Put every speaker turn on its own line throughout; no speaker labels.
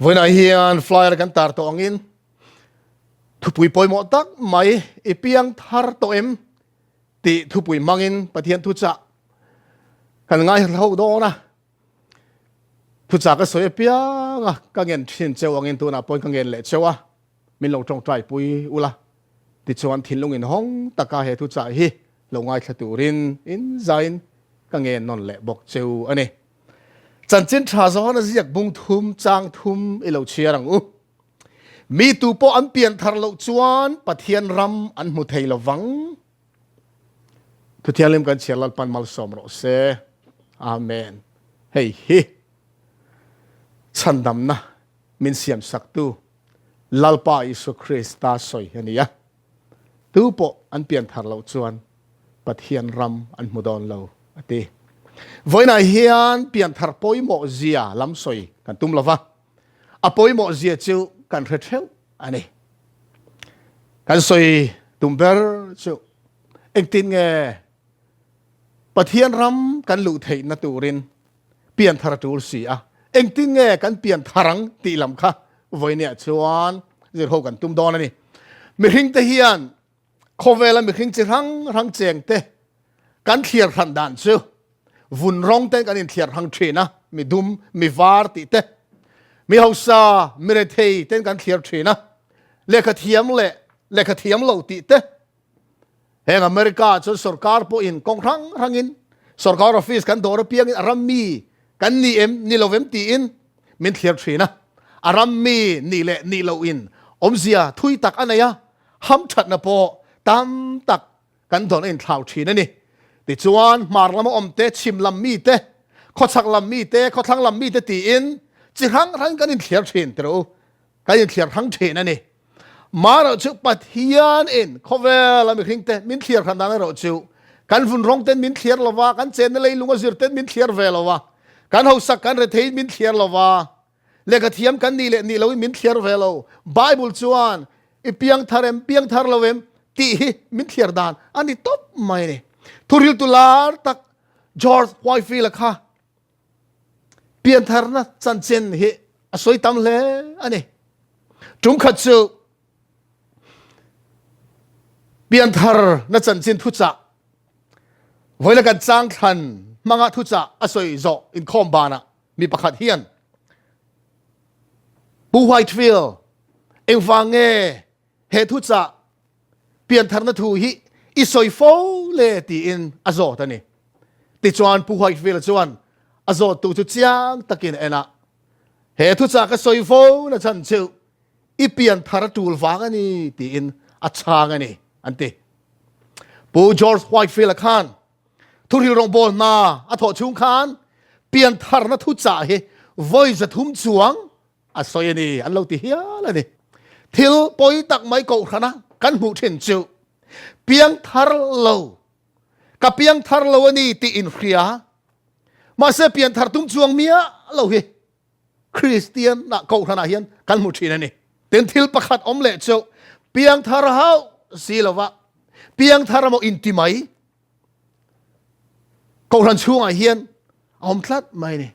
Vawiinah hian flyer kan tar tawh angin thupui pawimawh tak mai i piang thar tawh em tih thupui hmangin Pathian thuchah kan ngaihhlo dawn a. Thuchah ka sawi apiang a, ka ngen thin cheu angin tunah pawhin ka ngen leh cheu a, min lo tawngtai pui ula. Tichuan thinlung inhawng taka he thuchah hi lo ngaithla turin inzain ka ngen nawn leh bawk cheu a ni. Chanchin tha zawn a ziak bung thum chang thum i lo chhiar ang u. Mi tu pawh an pian thar loh chuan Pathian ram an hmu thei lo vang. Thuthianghlim kan chhiar Lalpan malsawm rawh se. Amen. Hei hi chhandamna min siam saktu Lalpa Isua Krista sawi a ni a. Tu pawh an pian thar loh chuan Pathian ram an hmu dawn lo, a ti. Vawiinah hian pian thar pawimawh zia lam sawi kan tum lo va, a pawimawh zia chu kan hre theuh a ni. Kan sawi tum ber chu engtin nge Pathian ram kan luh theihna turin pian thar a tul si a, engtin nge kan pian thar ang tih lam kha vawinia chuan zir ho kan tum dawn a ni. Mihring te hian khawvela mihring chi hrang hrang cheng te kan thliar hran dan chu vun rawng ten kan inthliar hrang thin a, mi dum, mi var tih te, mi hausa, mi rethei ten kan thliar thin a, lehkha thiam leh lehkha thiam lo tih te. Heng America ah chuan sorkar pawhin kawng hrang hrangin sorkar office kan dawr apiangin a ram mi kan ni em ni lo em tiin min thlir thin a. A ram mi nih leh nih loh in awmzia thui tak a nei a, hamthatna pawh tam tak kan dawn a inthlau thin a ni. Tichuan hmar lama awm te, chhim lam mi te, khawchhak lam mi te, khawthlang lam mi te tiin chi hrang hrangin kan inthliar thin tiraw u. Kan inthliar hrang thin a ni. Marawh chu Pathian in khawvel a mihring te min thliar hran dan erawh chu kan vun rawng ten min thliar lova, kan chenna leilung a zir ten min thliar ve lova, kan hausak kan rethei in min thliar lova, lehkha thiam kan nih leh nih loin min thliar ve lo. Bible chuan i piang thar em, piang thar lo em tih hi min thliar dan a ni tawp mai a ni. Thuriltu lar tak George Whitefield-a kha Piantharna chanchin hi a sawi tam hle a ni. Tum khat chu piantharna chanchin thuchah vawila kan chang thlan hmanga thuchah a sawi zawh inkhawm banah mi pakhat hian Pu Whitefield engvang nge he thuchah piantharna thu hi i sawi fo le tiin a zawt a ni. Tichuan Pu Whitefield chuan a zawttu chu chiang takin a en a, He thuchah ka sawi fo na chhan chu i pianthar a tul vang a ni tiin a chhang a ni an ti. Pu George Whitefield-a khan thuril rawngbâwl hna a thawh chhung khan piantharna thuchah hi vawi 300 chuang a sawi a ni, an lo ti hial a ni. Thil pawi tak mai kohhrana kan hmuh thin chu piangthar lo, ka piangthar lo a ni tih inhria, mahse pianthar tum chuang miah lo hi Kristian ah kohhranah hian kan hmu thin a ni. Tin thil pakhat awm leh chu piangthar hauh si lova piangthar emaw inti mai Kohhran chhungah hian a awm tlat mai ni.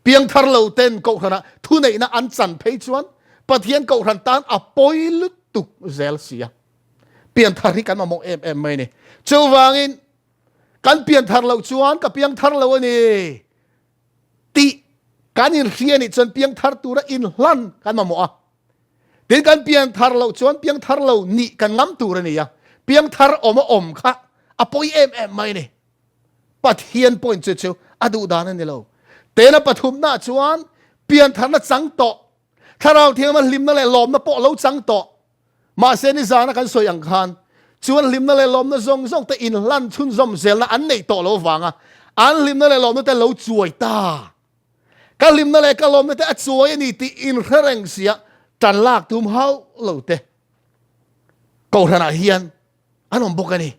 Piangthar lo ten kohhranah thuneihna an chan phei chuan Pathian kohhran tan a pawi lutuk zel si a. Pianthar hi kan mamawh em em mai ni. Chuvangin kan pianthar loh chuan ka piangthar lo a ni tih kan inhria nih chuan piangthar tura inhlan kan mamawh a. Tin kan piangthar loh chuan piangthar lo nih kan ngam tur a ni a, piangthar awm a awm kha a pawi em em mai a ni. Pathian point chu chu a duh dan a ni lo. Tena pathumna chuan piantharna chang tawh, thlarau thianghlim a hlimna leh lawmna pawh lo chang tawh. Mahse nizana kan sawi ang khan chuan hlimna leh lawmna zawng zawng te inhlan chhunzawm zelna an neih tawh lo vanga an hlimna leh lawmna te lo chuai ta. Ka hlimna leh ka lawmna te a chuai a ni tih inhre reng sia tan lak tum hauh lo te kohhranah hian an awm bawk a ni.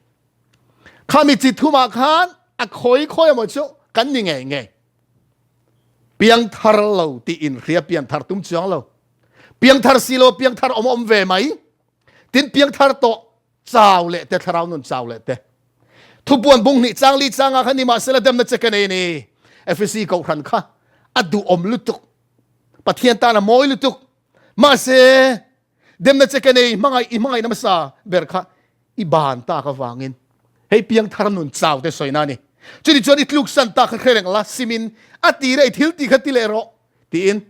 Khami chi thumah khan a khawi khawi emaw chu kan ni ngei ngei. Piangthar lo tih inhria pianthar tum chuang lo. Piangthar si lo piangthar awm awm ve mai. Tin piangthar tawh chau leh te thlarau nun chau leh te thupuan bung hnih chang li changa kha ni mahsela demna che ka nei ni Efesi kohhran kha a duhawm lutuk. Pathian tan a mawi lutuk. Mahse, demna che ka nei hmangaih i hmangaihna hmasa ber kha i ban tak avangin hei piangthar nun chau te sawina a ni. Chutih chuan i tluksan tak kha hre reng la, simin a tira i thil tih kha ti leh rawh tiin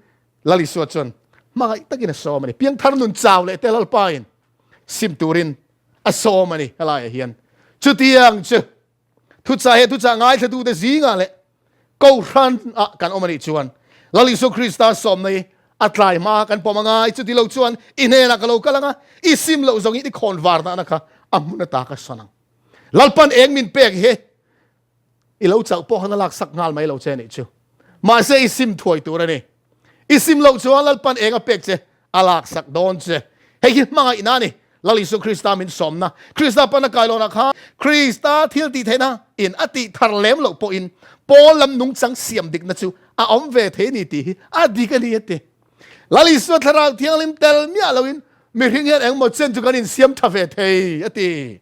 Lal Isua chuan hmangaih takin a sawm a ni. Piangthar nun chau leh te Lalpain sim turin a sawm a ni helaiah hian. Chutiang chu Thuchah he thuchah ngaithlatute zingah leh Kohhran ah kan awm a nih chuan Lal Isua Krista sawmna hi a tlai hma kan pawm angai. Chuti lo chuan i hnenah ka lo kal ang a, i sim loh zawngin i khawn var nahna kha a hmun ata ka sawn ang. Lalpan eng min pek hi i lo chauh pawh khan a laksak nghal mai lo che a nih chu. Mahse i sim thuai tur a ni. I sim loh chuan Lalpan eng a pek che a laksak dawn che. Hei hi hmangaihna a ni. Lal Isu Krista min sawmna. Krista pana kailawnah khan Krista thil tih theihna in a tih thar lem loh pawhin Paul lam nungchang siam dikna chu a awm ve thei a ni tih hi a dik a ni a ti. Lal Isua Thlarau Thianghlim tel miah loin mihring hian engmaw chen chu kan insiam tha ve thei a ti.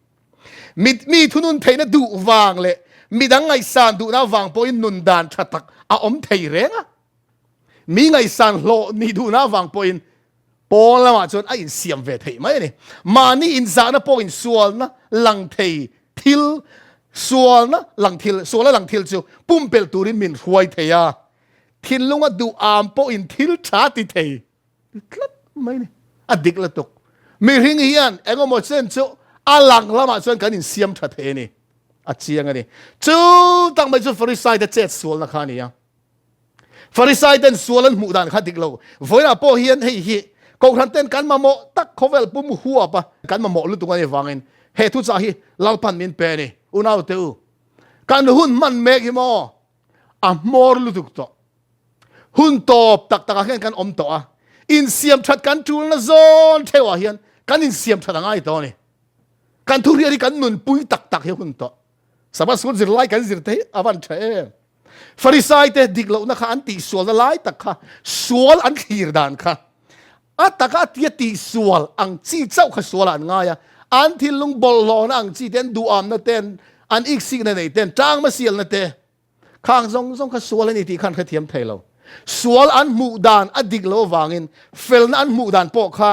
Mi mi thunun theihna duh vang leh midang ngaihsan duhna vang pawhin nun dan tha tak a awm thei reng a. Mi ngaihsan hlawh nih duhna avang pawhin pawn lamah chuan a insiam ve theih mai a ni. Mahni inzahna pawhin sualna lang thei thil, sualna lang thil, sualna lang thil chu pumpelh turin min hruai thei a. Thinlunga duh am pawhin thil tha ti thei tlat mai a ni. A dik lutuk. Mihring hian engemaw chen chu a lang lamah chuan kan insiam tha thei a ni. A chiang a ni. Chu tak mai chu Farisai te chet sualna kha a ni a. Farisai ten sual an hmuh dan kha dik lo. Vawiinah pawh hian hei hi Kohhran ten kan mamawh tak khawvel pum huap a kan mamawh lutuk a nih vangin he thuchah hi Lalpan min pe a ni. Unaute u, kan hun hman mek hi maw a hmawr lutuk tawh. Hun tawp tak takah hian kan awm tawh a, insiam that kan tulna zawn theuhah hian kan insiam that a ngai tawh a ni. Kan thuhriat hi kan nunpui tak tak hi a hun tawh. Sabbath school zirlai kan zir te hi a van tha em. Farisai te dik lohna kha an tihsualna lai tak kha sual an thlir dan kha a taka a tia tihsual ang chi chauh kha sualah an ngai a, an thinlung bawlhhlawhna ang chi te an duhamna te an iksikna nei te an tangma sialna te khang zawng zawng kha sual a ni tih kha an hrethiam thei lo. Sual an hmuh dan a dik loh avangin felna an hmuh dan pawh kha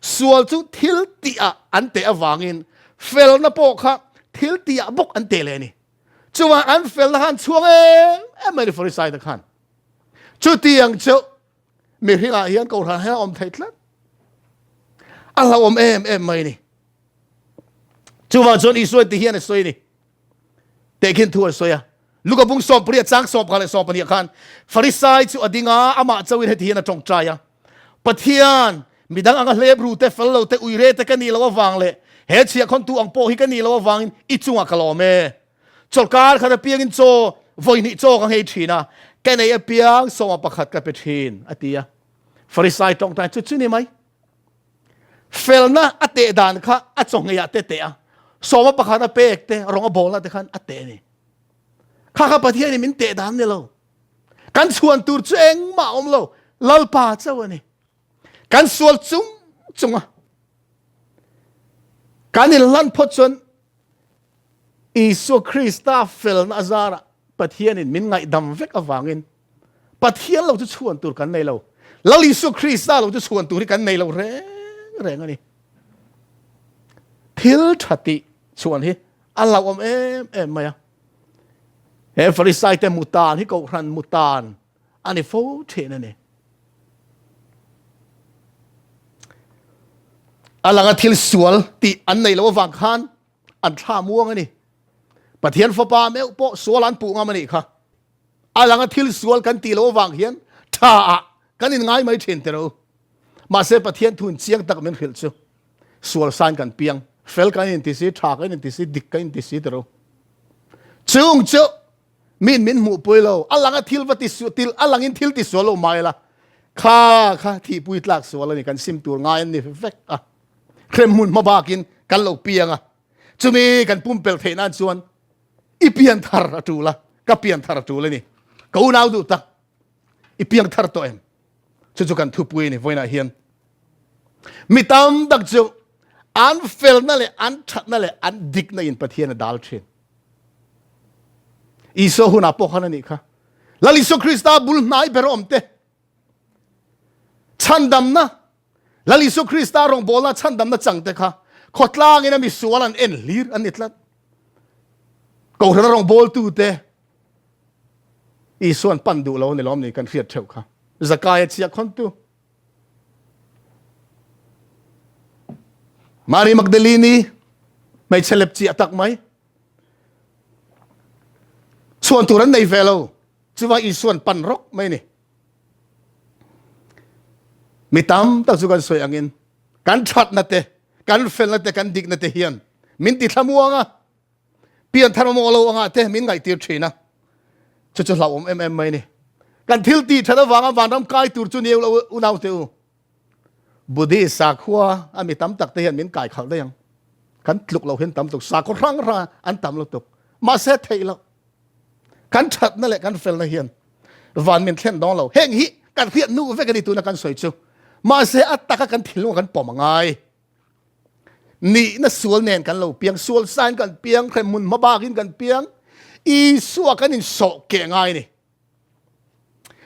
Sual chu thil tihah an teh avangin felna pawh kha thil tihah bawk an teh leh a ni. Chuvang an felna khan chhuang em em mai ni Farisai te khan. Chutiang chu mihringah hian kohhran hian a awm thei tlat. A hlauhawm em em mai ni. Chuvang chuan Isua ti hian a sawi ni. Tehkhin thu a sawi a. Luka bung sawmpariat chang sawmpakhat leh sawmpahnih khan Farisai chu a ding a, amah chauhin heti hian a tawngtai a. Pathian, midang anga hlep ru te, fel lo te, uire te ka nih loh avang leh he chhiahkhawntu ang pawh hi ka nih loh avangin i chungah ka lawm e. Chawlhkar khat apiangin chaw vawihnih chaw ka nghei thin a, ka nei apiang sawma pakhat ka pe thin, a ti a. Farisai tawngtai chu chu ni mai. Felna a teh dan kha a chawngheiah te teh a, sawma pakhat a pek te, rawng a bawlna te khan a teh a ni. Kha kha Pathianin min teh dan ni lo. Kan chhuan tur chu engmah awm lo, Lalpa chauh a ni. Kan sual chung chunga kan inhlan phawt chuan Isua Krista felna azarah Pathianin min ngaihdam vek avangin Pathian lo chu chhuan tur kan nei lo. Lal Isua Krista lo chu chhuan tur hi kan nei lo reng reng a ni. Thil tha tih chhuan hi a hlauhawm em em mai a. He Farisai te mutan hi kohhran mutan a ni fo thin a ni. A langa thil sual tih an nei lo avang khan an thla muang a ni. Pathian fapa meuh pawh sual an puh ngam a nih kha. A langa thil sual kan tih loh avang hian tha ah kan in ngai mai thin tiro. Mahse Pathian thun chiang tak min hrilh chu sual sain kan piang. Fel kan in ti si, tha kan in ti si, dik kan in ti si tiro. Chung chu min min hmuh pui lo. A langa thil va ti su til a langin thil ti sual lo mai la. Kha kha thihpui tlak sual a ni kan sim tur ngai an ni vek a. Hremhmun hma bakin kan lo piang a. Chumi kan pumpelh theih nan chuan i pian thar a tul a, ka pian thar a tul a ni. Ka unau duh tak, i piang thar tawh em? Chu chu kan thupui a ni vawiinah hian. Mi tam tak chu an felna leh an thatna leh an dikna in Pathian a dal thin. Isua hunah pawh khan a nih kha. Lal Isua Krista bul hnai ber a awm te. Chhandamna, Lal Isua Krista rawngbawlna chhandamna changte kha khawtlangin a misual an en hlir an ni tlat. Kohhrana rawngbawltute Isuan pan duh lo a ni lawm ni kan hriat theuh kha. Zakaia chiah khawntu. Mary Magdalene hmeichhe lep chiah tak mai. Chhuan tur an nei ve lo. Chuva Isuan pan rawk mai ni. Mi tam tak chu kan sawi angin kan thatna te, kan felna te, kan dikna te hian min ti thlamuang a. Pian thar mamawh lo anga te min ngaihtir thin a. Chu chu hlauhawm em em mai ni. Kan thil tih that avanga vanram kai tur chu niu lo unau te u. Buddhist sakhua a mi tam tak te hian min kai khalh daih ang. Kan tluk lo hian tam tuk sakhaw hrang hrang an tam lutuk. Mahse theih loh. Kan thatna leh kan felna hian van min thlen dawn lo. Heng hi kan hriat nu vek a ni tuna kan sawi chu. Mahse a taka kan thinlung kan pawm a ngai. Nihna sual nen kan lo piang, sual sain kan piang, hremhmun hmabakin kan piang, Isua kan insawh keh ngai ni.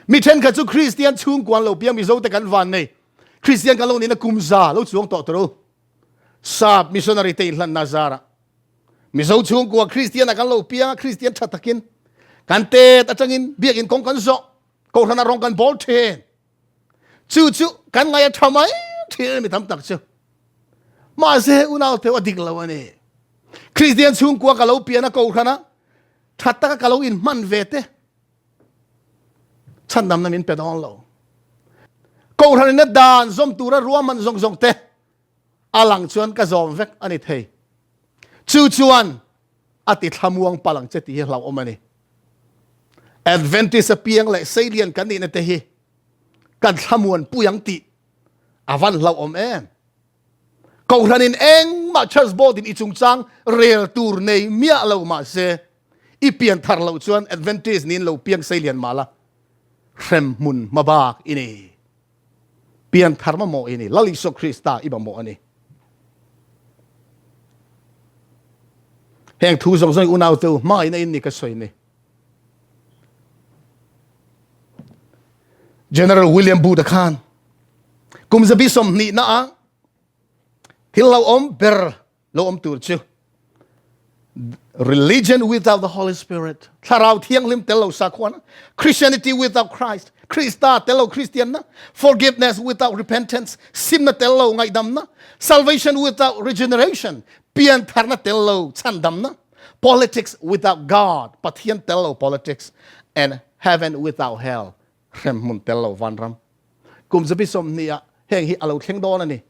Mi thenkhat chu Kristian chhungkua an lo piang, Mizote kan van nei. Kristian kan lo nihna kum za lo chuang tawh tur u. Sap missionary te inhlanna zarah Mizo chhungkua Kristian ah kan lo piang a, Kristian tha takin kan tet atangin biakin kawng kan zawh, kohhran ah rawng kan bawl thin. Chu chu kan ngai a tha mai thin mi tam tak chu. Mahse unau teu a dik lo a ni. Kristian chhungkua ka lo pian a kohhran a tha taka ka lo inhman ve te chhandamna min pe dawn lo. Kohhran in a dan zawm tura ruahman zawng zawng te a lang chuan ka zawm vek a ni thei. Chu chuan a ti thlamuang palh ang che tih hi hlauhawm a ni. Adventist a piang leh seilian kan nihna te hi kan thlamuan pui ang tih a van hlauhawm em. Kohhranin engmah church board in i chungchang rel tur nei miah lo mahse i pian thar loh chuan Adventist niin lo piang seilian mah la hrem hmun hmabak i ni. Pian thar mamawh i ni. Lal Isua Krista i mamawh a ni. Heng thu zawng zawng unau te u hmangaihna in ni ka sawi ni. General William Booth khan kum zabi 20 na a thil lo awm ber lo awm tur chu religion without the Holy Spirit thlarau thianghlim tel lo sakhuana Christianity without Christ Krista tel lo Christian na forgiveness without repentance simna tel lo ngaihdamna salvation without regeneration pian tharna tel lo chandamna politics without God Pathian tel lo politics and heaven without hell hremhmun tel lo vanram kum zabi 20 ah heng hi alo thleng dawn ani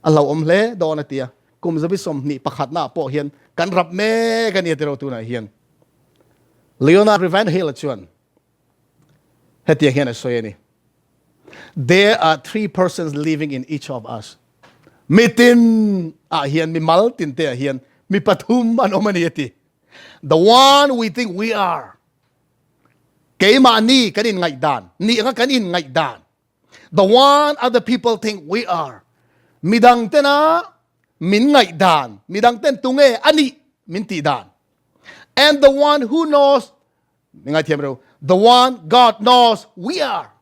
a lo awm hle dawn a tia kum zabi 21 na pawh hian kan rap mek ani tiro tunah hian Leonard Ravenhill chuan hetiang hian a sawi ani There are three persons living in each of us. Mitin ah hian mi mal tin te ah hian mi pathum an awm ani ati. The one we think we are. Keimahni kan inngaih dan, ni anga kan inngaih dan. The one other people think we are. Midang tena min ngaih dan, midang ten tunge ani min tih dan. And the one who knows, mi ngai thiam reu, the one God knows we are.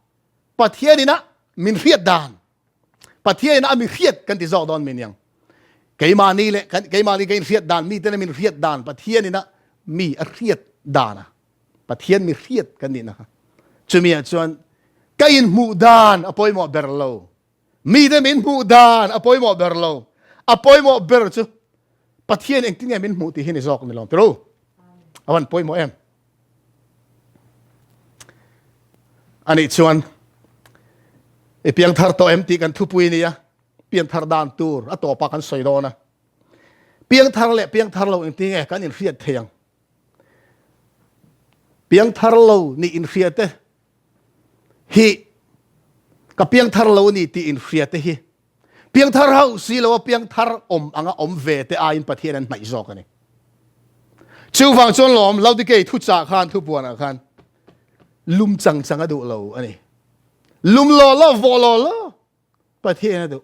Pathian ina min hriat dan. Pathian a mi hriat kan ti zawk dawn min yang. Keimahni le keimahni ka in hriat dan, mi tena min hriat dan, Pathian ina mi a hriat dan a. Pathian mi hriat kan nih na kha. Chumi ah chuan ka in hmuh dan a pawimawh ber lo. Mi te min hmuh dan a pawimawh ber lo. A pawimawh ber chu Pathian engtin nge min hmuh tih hi ni zawk ni lawm tiru. A van pawimawh em. Ani chuan i piang thar tawh em tih kan thupui nia pian thar dan tur a tawpa kan sawi dawn a piang thar leh piang thar lo engtin nge kan inhriat thei ang piang thar lo nih inhria te hi ka piang thar lo ni tih inhria te hi Piangthar hauh si lo a piangthar awm anga awm ve te aiin Pathian an hnaih zawk a ni. Chuvang chuan lawm Laodikei thuchah khan thupuanah khan lum chang chang a duh lo a ni. Lum law law vawh law law Pathian a duh.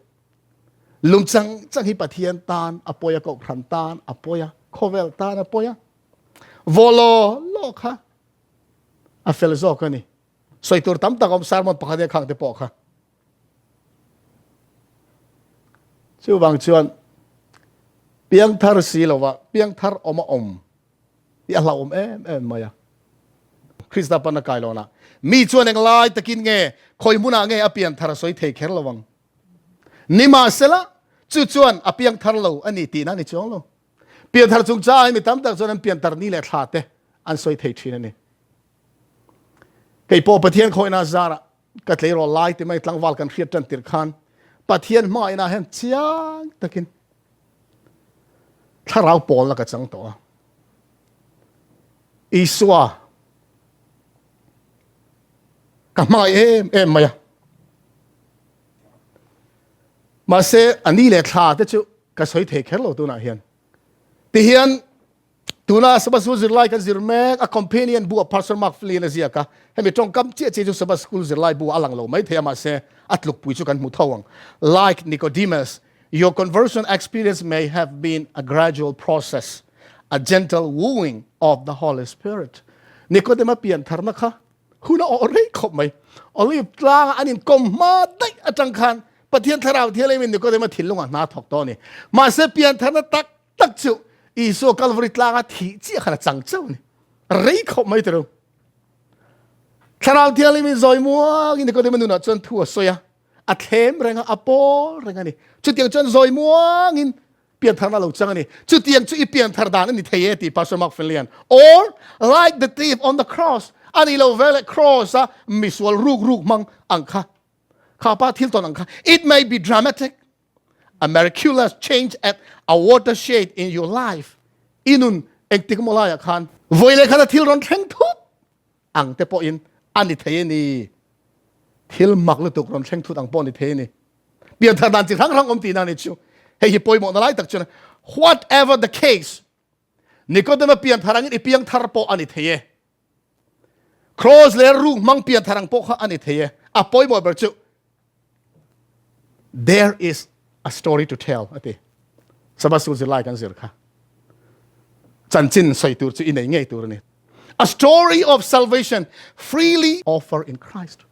Lum chang chang hi Pathian tan a pawi a, kohhran tan a pawi a, khawvel tan a pawi a. Vawh law law kha a fel zawk a ni. Sawi tur tam tak awm sermon pakhat hian khang te pawh kha. Chuvang chuan piangthar si lova piangthar awm a awm hi a hlauhawm em em mai a. Krista pan a kai lawnah mi chuan eng lai takin nge khawi hmunah nge a pianthar a sawi thei kher lo ang. Nimahsela chu chuan a piangthar lo a ni tihna a ni chuang lo. Pianthar chungchangah hi mi tam tak chuan an pianthar ni leh thla te an sawi thei thin a ni. Kei pawh Pathian khawihna zarah ka tleirawl lai ti mai tlangval kan hriat tan tir khan Pathian hmangaihna hian chiang takin thlarau pawlna ka chang tawh a. Isua ka hmangaih em em mai a. Mahse a ni leh thla te chu ka sawi thei kher lo tunah hian. Tihian Tuna Sabbath School zirlai kan zir mek a companion bu a Pastor Mark Flynn a ziak a, hemi tawngkam chiah chiah chu Sabbath School zirlai bu a lang lo mai thei a mahse a tlukpui chu kan hmu tho ang. Like Nicodemus, your conversion experience may have been a gradual process, a gentle wooing of the Holy Spirit. Nikodema pian tharna kha hun a awh rei khawp mai. Olive tlanga an inkawm hma daih atang khan Pathian Thlarau Thianghlimin Nikodema thinlungah hna thawk tawh a ni. Mahse pian tharna tak tak chu Isua Calvary tlanga thih chiah khan a chang chauh a ni. Rei khawp mai tiro. Thlarau Thianghlim in zawi muangin Nikodema nunah chuan thu a sawi a, a thlem reng a, a pawl reng a ni. Chutiang chuan zawi muangin piantharna lo chang a ni. Chutiang chu i pianthar dan a ni thei e ti Pastor Mark Finley-an. Or like the thief on the cross, a ni lo ve leh cross a misual ruk ruk hmang ang kha. Kha pa thil tawn ang kha. It may be dramatic, A miraculous change at a watershed in your life. I nun engtik maw laiah khan vawi leh khat a thil rawn thleng thut ang te pawhin a ni thei a ni. Thil mak lutuk rawn thleng thut ang pawh a ni thei a ni. Pianthar dan chi hrang hrang awm tihna a ni chu. Hei hi pawimawhna lai tak chuan whatever the case, Nikodema pianthar angin i piangthar pawh a ni thei e. Cross leh ruk hmang pianthar ang pawh kha a ni thei e. A pawimawh ber chu there is a story to tell a ti. Sabbath school zirlai kan zir kha. Chanchin sawi tur chu i nei ngei tur a ni. A story of salvation freely offer in Christ.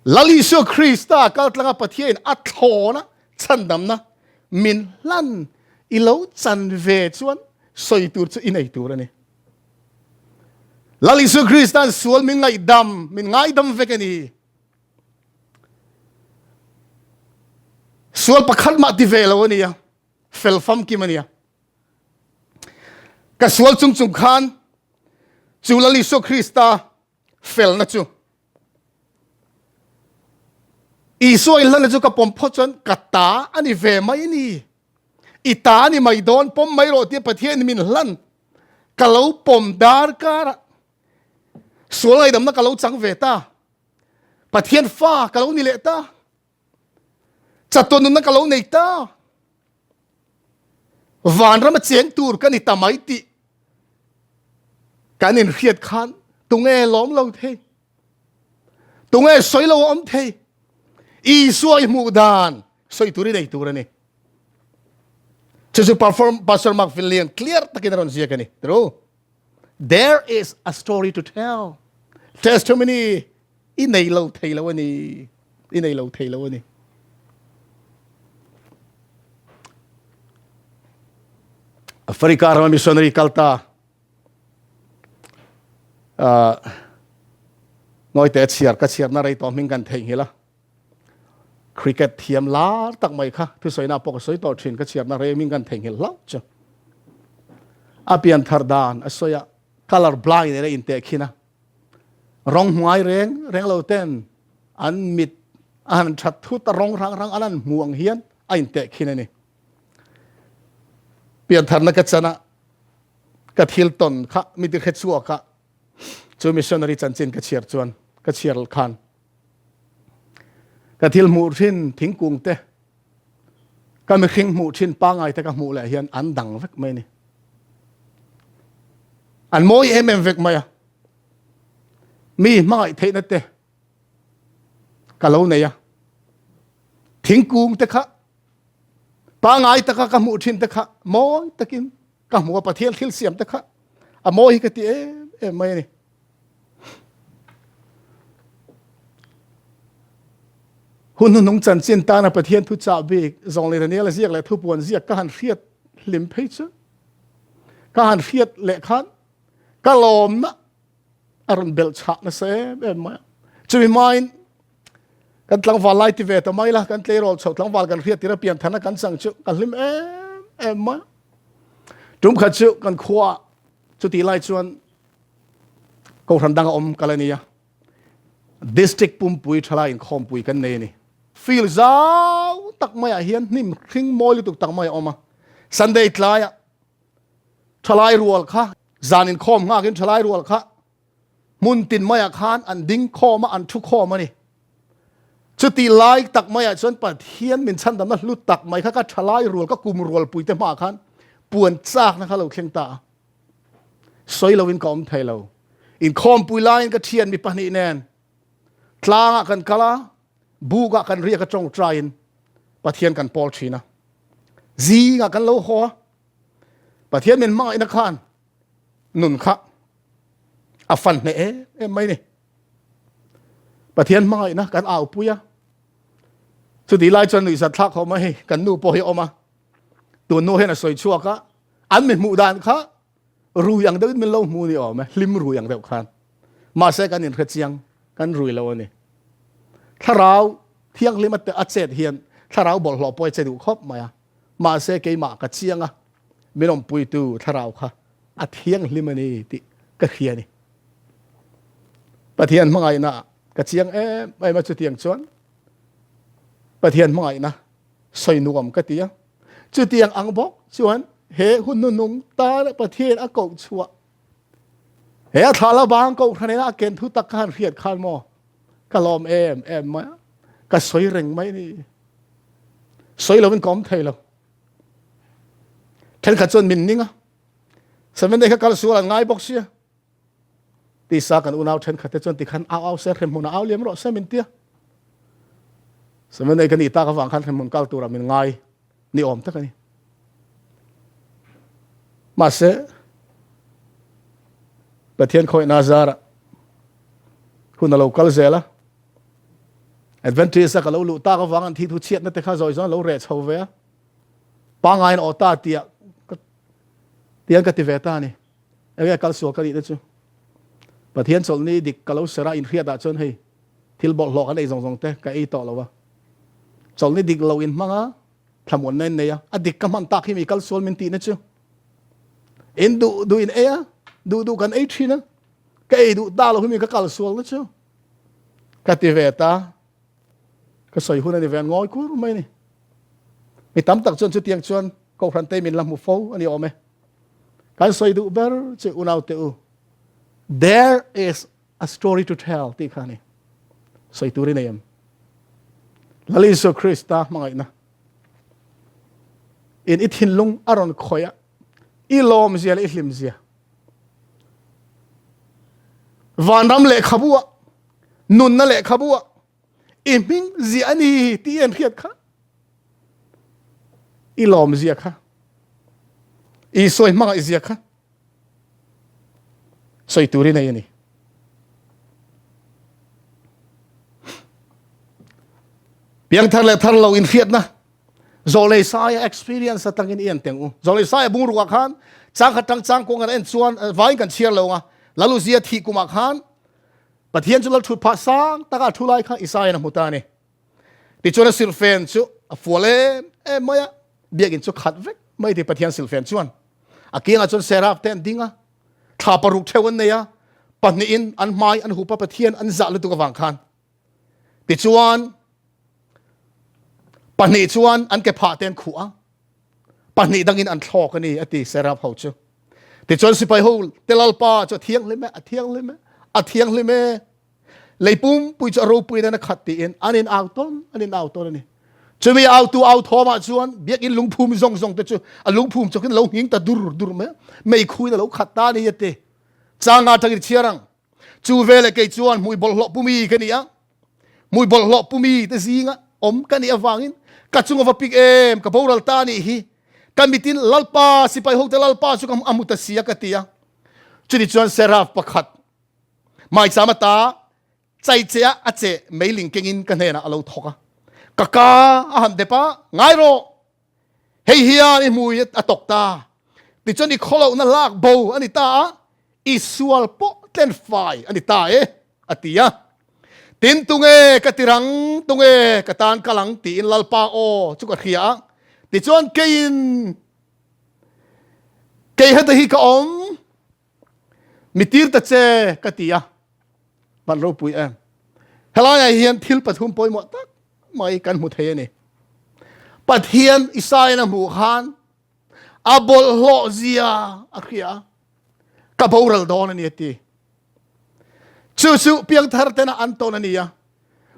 Lal Isua Krista kaltlanga Pathian a thlawna chhandamna min hlan i lo chan ve chuan sawi tur chu i nei tur a ni. Lal Isu Kristan sual min ngaihdam, min ngaidam vek a ni. Sual pakhat mah ti ve lo a nia, fel famkim a nia. Ka sual chung chung khan chu Lal Isu Krista felna chu Isua inhlanna chu ka pawm phawt chuan ka ta a ni ve mai ni. I ta a ni mai dawn, pawm mai rawh tia Pathian min hlan. Ka lo pawm dar kara sual ngaidamna ka lo chang ve ta. Pathian fa ka lo ni leh ta. Chatuan nunna ka lo nei ta. Vanram a cheng tur ka ni ta mai tih kan inhriat khan tunge lawm lo thei? Tunge sawi lo a awm thei? Isua i hmuh dan sawi tur i nei tur a ni. Chu chu perform Pastor Mark Finley clear takin a rawn ziak a ni. True. There is a story to tell. Testimony i nei lo thei lo a ni. I nei lo thei lo a ni. Africa rama missionary kalta uh, ngawite chhiar ka chhiarna rei tawh hming kan theihnghilh a cricket thiam lar tak mai kha thusawi pawh ka sawi tawh thin ka chhiarna rei hming kan theihnghilh hlauh chu a pian thar dan a sawi a color blind ene in teh khin a rawng hmuai reng reng lo ten an mit a han that thut a rawng rang rang an an hmu ang hian a in teh khin ani pian tharna ka chana ka thil ton kha mi ti hre chhuak a chu missionary chanchin ka chhiar chuan ka chhiar khan ka thil hmuh thin thingkung te ka mihring hmuh thin pangai te ka hmuh leh hian an dang vek mai ni an mawi em em vek mai a mi hmangaih theihna te ka lo nei a thingkung te kha pangai taka ka hmuh thin te kha mawi takin ka hmu a Pathian thil siam te kha a mawi hi ka ti em em mai a ni. Hun hnuhnung chanchin tana Pathian thu chah bik zawng leh Daniela ziak leh thupuan ziak ka han hriat hlim phei chu ka han hriat leh khan ka lawmna a rawn belh chhah nasa em em mai a. Chumi hmain kan tlangval lai ti ve ta mai la, kan tleirawl chhoh tlangval kan hriat tir a pian tharna kan chang chu ka hlim em em mai a. Tum khat chu kan khua chutih lai chuan kohhran danga awm kal a ni a. District pumpui thalai inkhawmpui kan nei a ni. Field zau tak maiah hian hnim hring mawi lutuk tak mai a awm a. Sunday tlaiah thalai rual kha zan inkhawm nghakin thalai rual kha hmun tin maiah khan an ding khawm a, an thu khawm a ni. Chuti lai tak maiah chuan Pathian min chhandamna hlu tak mai kha ka thalai rual, ka kum rualpuite hmaah khan puan chakna kha lo thleng ta a. Sawi loin ka awm thei lo. Inkhawmpui laiin ka thian mi pahnih nen tlangah kan kal a, bukah kan riak a tawngtaiin Pathian kan pawl thin a. Zingah kan lo haw a, Pathian min hmangaihna khan nun kha a fan hneh em em mai ni. Pathian hmangaihna kan aupui a. Chutih lai chuan nuihzat thlak khawp mai hei kan nu pawh hi a awm a. Tun nu hian a sawi chhuak a, an mi hmuh dan kha rui ang deuhin min lo hmu ni awm e, hlim rui ang deuh khan. Mahse kan inhre chiang, kan rui lo a ni. Thlarau thianghlim a chet hian thlarau bawlhhlawh pawh a che duh khawp mai a, mahse keimah ka chiang a, min awmpuitu thlarau kha a thianghlim a ni tih ka hria a ni. Pathian hmangaihna ka chiang em em a chutiang chuan Pathian hmangaihna sawi nuam ka ti a. Chutiang ang bawk chuan he hun hnuhnung tana Pathian a koh chhuah he a thla la bang kohhran ina a ken thu tak khan hriat khan maw ka lawm em em mai a, ka sawi reng mai ni. Sawi lovin ka awm thei lo. Thenkhat chuan min ning a, Seven day kha kal sual an ngai bawk sia. Tisa kan unau thenkhat te chuan tikhan au au se hremhmun ah au liam rawh se min tia. Seven day ka nih tak avang khan hremhmun kal turah min ngai ni awm tak a ni. Mahse Pathian khawihna zarah hun a lo kal zel a. Adventist a ka lo luh tak avang an thi thu chhiatna te kha zawi zawi lo reh chho ve a. Pangaiin aw ta tia tian ka ti ve ta a ni. Enge kal sual ka nih te chu? Pathian chawlhni dik ka lo ser a, inhriat ah chuan hei thil bawlhhlawh kan ei zawng zawng te ka ei tawh lo a. Chawlhni dik lo in hmang a, thlamuanna in nei a, a dik ka hman tak hi mi kal sual min tihna chu. In duh duh in ei a, duh duh kan ei thin a, ka ei duh ta lo hi mi ka kal sual na chu. Ka ti ve ta, ka sawi hun a ni ve ngawi kur mai ni. Mi tam tak chuan chutiang chuan Kohhran te min la hmu fo a ni awm e. Kan sawi duh ber chu unau te u, there is a story to tell tih kha a ni. Sawi tur i nei em? Lal Isua Krista hmangaihna in i thinlung a rawn khawih a, i lawm zia leh i hlim zia. Vanram lehkhabu ah, nunna lehkhabu ah i hming zia a ni tih i en hriat kha. I lawm zia kha. Isua i hmangaih zia kha. Sawi tur i nei a ni. Piangthar leh thar lo inhriatna Zawlei Saia experience atangin i en teng u. Zawlei Saia bungrukah khan chang khat tang chang kawng kan en chuan vaiin kan chhiar lo nga. Laluzia thih kumah khan Pathian chu lal thut phah sang taka a thu lai kha Isaiah a hmu ta a ni. Tichuan a silhfen chu a fual em em mai a, biakinn chu khat vek mai ti Pathian silhfen chuan. A kiangah chuan seraph te an ding a, thla paruk theuh an nei a, pahnihin an hmai an hup a Pathian an zah lutuk avang khan. Tichuan pahnih chuan an ke phah te an khuh a, pahnih dangin an thlawk a ni a ti seraph ho chu. Tichuan sipai ho te lalpa chu a thianghlim e, a thianghlim e, a thianghlim e. Lei pumpui chu a ropui nen a khat tiin an in au tawn, an in au tawn a ni. Chumi autu au thawmah chuan biakinn lungphum zawng zawng te chu a lungphum chawkin lo nghing ta dur dur mai a, meikhuin a lo khat ta a ni a ti. Changa atangin chhiar ang. Chu veleh kei chuan hmui bawlhhlawh pumi ka ni a, hmui bawlhhlawh pumi te zinga awm ka nih avangin ka chung a va pik em, ka boral ta a nih hi. Ka mitin Lalpa, sipai hote Lalpa chu ka a hmu ta si a ka ti a. Chutichuan Seraph pakhat maicham ata chaichea a che meiling kengin ka hnenah a lo thawk a. Ka ka a han dep a, Ngai rawh! Hei hian i hmui a tawk ta. Tichuan i khawlohna lak bo a ni ta a, i sual pawh tlen fai a ni ta e, a ti a. Tin, tunge ka tirang, tunge ka tan kal ang tiin Lalpa aw chu ka hria a. Tichuan keiin kei heta hi ka awm, mi tir ta che ka ti a. Van ropui em. Helaiah hian thil pathum pawimawh tak mai kan hmu thei a ni. Pathian Isaiah a hmuh khan a bawlhhlawh zia a hria a, ka boral dawn a ni a ti. Chu chu piangthar tena an tawn a ni a.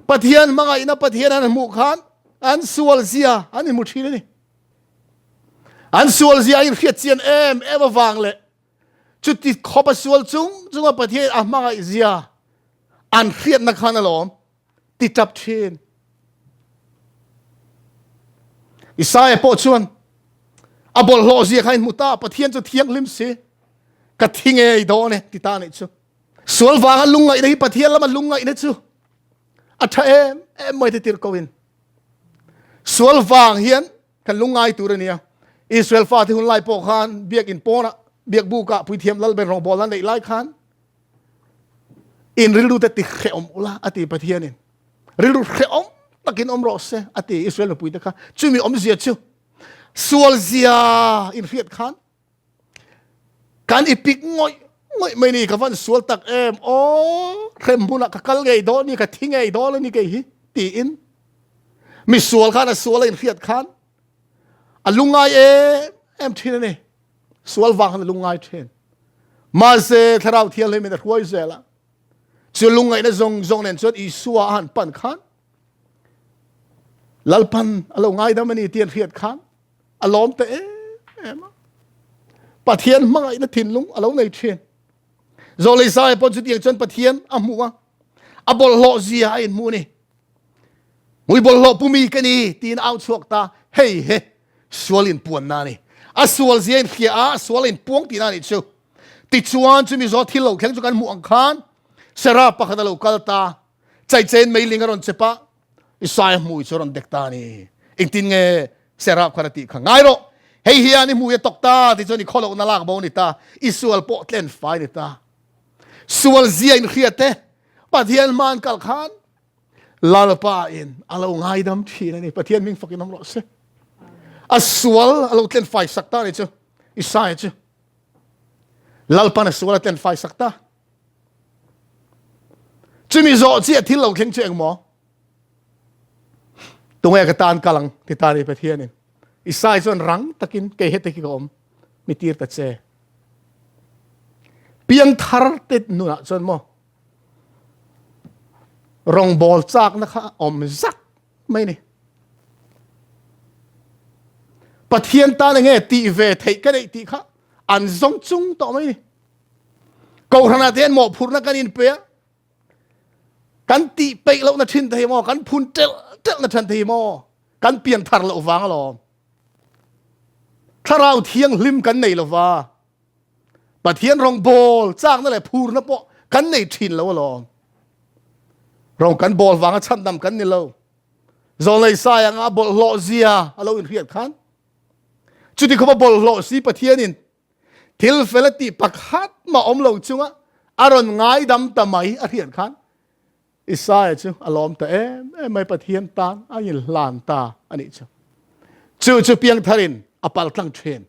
Pathian hmangaihna Pathian an hmuh khan an sual zia an inhmu thin a ni. An sual zia a inhriat chian em em avang leh chuti khawp a sual chung chunga Pathian a hmangaih zia an hriatna khan alawm ti tap thin. Isaiah pawh chuan a bawlhhlawh zia kha in hmu ta, Pathian chu thianghlim si, ka thi ngei dawn e ti ta nih chu. Sual vanga lungngaihna hi Pathian lama lungngaihna chu a tha em em mai te tir ko in. Sual vang hian kan lungngai tur a nia. Israel fate hun lai pawh khan biakin pawnah biak bukah puithiam lal ber rawngbawl a neih lai khan in rilru te ti hrehawm ula a ti Pathianin. Rilru hrehawm takin awm rawh se a ti Israel mipui te kha. Chumi awmzia chu sual zia in hriat khan Kan i pik ngawih ngawih mai ni, ka van sual tak em aw, hrem hmunah ka kal ngei dawn ni, ka thi ngei dawn a ni kei hi tiin mi sual khan a sual a inhriat khan a lungngai em em thin a ni. Sual vang khan a lungngai thin. Mahse Thlarau Thianghlim in a hruai zel a, chu lungngaihna zawng zawng nen chuan Isua a han pan khan Lalpan a lo ngaidam a ni tih an hriat khan a lawm ta em em a. Pathian hmangaihna thinlung a lo nei thin. Zawlei Saia pawh chutiang chuan Pathian a hmu a, a bawlhhlawh zia a inhmu a ni. Mui bawlhhlawh pumi ka ni tiin au chhuak ta, hei he sual inpuanna a ni. A sual zia inhria a, a sual a inpuang tihna a nih chu. Tichuan chumi zawh thil lo thleng chu kan hmuh ang khan Seraph pakhat a lo kal ta, chaichen meiling a rawn chep a, Isaiah hmui chu a rawn dek ta a ni. Engtin nge Seraph khan a tih kha? Ngai rawh, hei hian i hmui a tawk ta ti chuan i khawlohna lak bo a ni ta, i sual pawh tlen fai a ni ta. Sual zia inhriat te, Pathian hma an kal khan Lalpa in a lo ngaidam thin a ni. Pathian hming fakin awm rawh se. A sual a lo tlen fai sak ta a ni chu, Isaiah chu. Lalpan a sual a tlen fai sak ta. Chumi zawh chiah thil lo thleng chu engmaw? Tunge ka tan kal ang ti ta ni Pathianin. Isai chuan rang takin kei hete khi ka awm mi tir ta che. Piang thar te nunah chuan maw rawngbawl chakna kha awm zak mai ni. Pathian tan enge tih ve theih ka neih tih kha an zawng chung tawh mai ni. Kohhranah te hian mawhphurhna kan inpe a, kan tih peih lohna thin thei maw, kan phun telh telhna than thei maw, kan pian thar loh vang alawm. Thlarau thianghlim kan nei lova, Pathian rawngbawl chakna leh phurna pawh kan nei thin lo alawm. Rawng kan bawl vanga chhandam kan ni lo. Zawlnei sai anga bawlhhlawh zia a lo inhriat khan chuti khawpa bawlhhlawh si Pathianin Thil fel a tih pakhat mah awm lo chunga a rawn ngaidam ta mai a hriat khan Isaiah chu a lawm ta em em mai Pathian tan a inhlan ta a nih chu. Chu chu piangtharin a paltlang thin.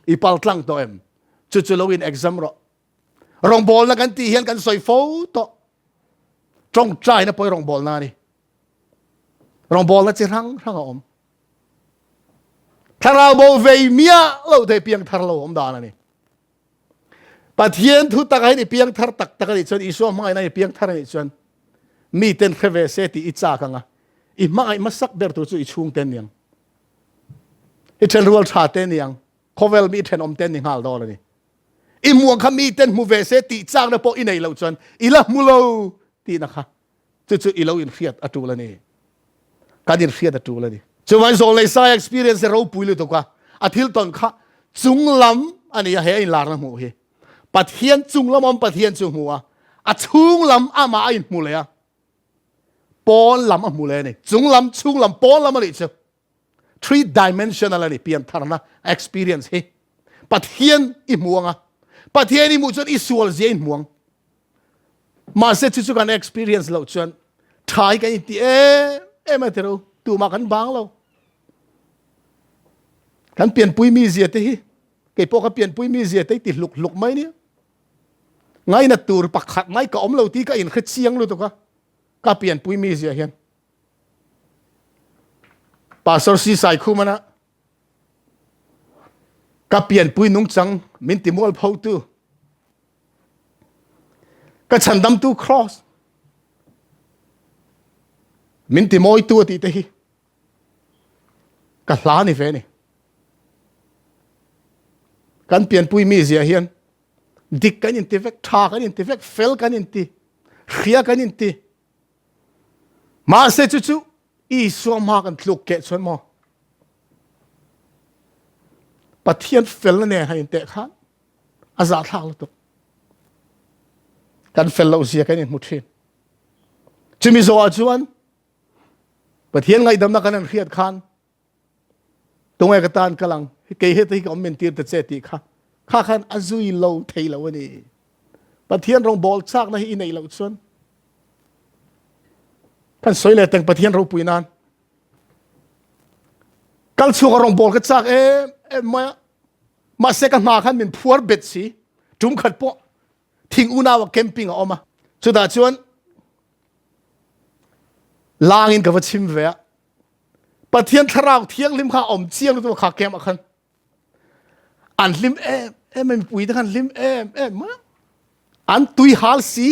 I paltlang tawh em? Chu chu lo in exam rawh. Rawngbawlna kan tih hian kan sawi fo tawh. Tawngtaina pawh hi rawngbawlna a ni. Rawngbawlna chi hrang hrang a awm. Thlarau bo vei miah lo thei piang thar lo awm dan a ni. Pathian thu tak ah hian i piang thar tak tak a nih chuan Isua hmangaihna i piang thar a nih chuan mi ten hre ve se tih i chak ang a, i hmangaih hmasak ber tur chu i chhung te niang, i thenrual tha te niang, khawvel mi thenawm te ni nghal dawn a ni. I hmuh ang kha mi ten hmu ve se tih chakna pawh i nei loh chuan i la hmu lo tihna kha Chu chu i lo inhriat a tul a ni. Kan inhriat a tul a ni. Chuvang zawlnei sai experience hi ropui lutuk a, a thil tawn kha chung lam a ni a, he a inlarna hmuh hi. Pathian chung lam awm Pathian chu hmu a, a chhung lam amah a inhmu leh a. Pawn lam a hmu leh a ni. Chung lam, chhung lam, pawn lam a nih chu. Three-dimensional a ni piantharna experience hi. Pathian i hmu anga, Pathian i hmuh chuan i sual zia i hmu ang. Mahse chu chu kan experience loh chuan tha hi kan inti em em a tiro, tumah kan bang lo. Kan pianpui mi zia te hi, kei pawh ka pianpui mi zia te hi ti hluk hluk mai nia. Ngainat tur pakhat mai ka awm lo tih ka inhre chiang lutuk a, ka pianpui mi zia hian. Pastor Si Saikhumana ka pianpui nungchang min ti mual photu ka chhandamtu cross min ti mawitu a tih te hi ka hla ni ve ni. Kan pianpui mi zia hian dik kan inti vek, tha kan inti vek, fel kan inti, hria kan inti. Mahse chu chu Isua hma kan tluk keh chuan maw Pathian felna nen han inteh khan a zahthlak lutuk. Kan fel loh zia kan inhmu thin. Chumi zawhah chuan Pathian ngaihdamna kan han hriat khan Tunge ka tan kal ang, kei heta hi ka awm min tir ta che tih kha kha khan a zui lo thei lo a ni. Pathian rawngbawl chakna hi i neih loh chuan kan sawi leh teng Pathian ropui nan kal chhuak a rawngbawl ka chak em em mai a mahse ka hna khan min phuar bet si tum khat pawh thing unau a camping a awm a chutah chuan langin ka va chim ve a Pathian thlarau thianghlim kha awm chiang lutuk kha camp ah khan an hlim em em mipui te khan hlim em em a an tui hal si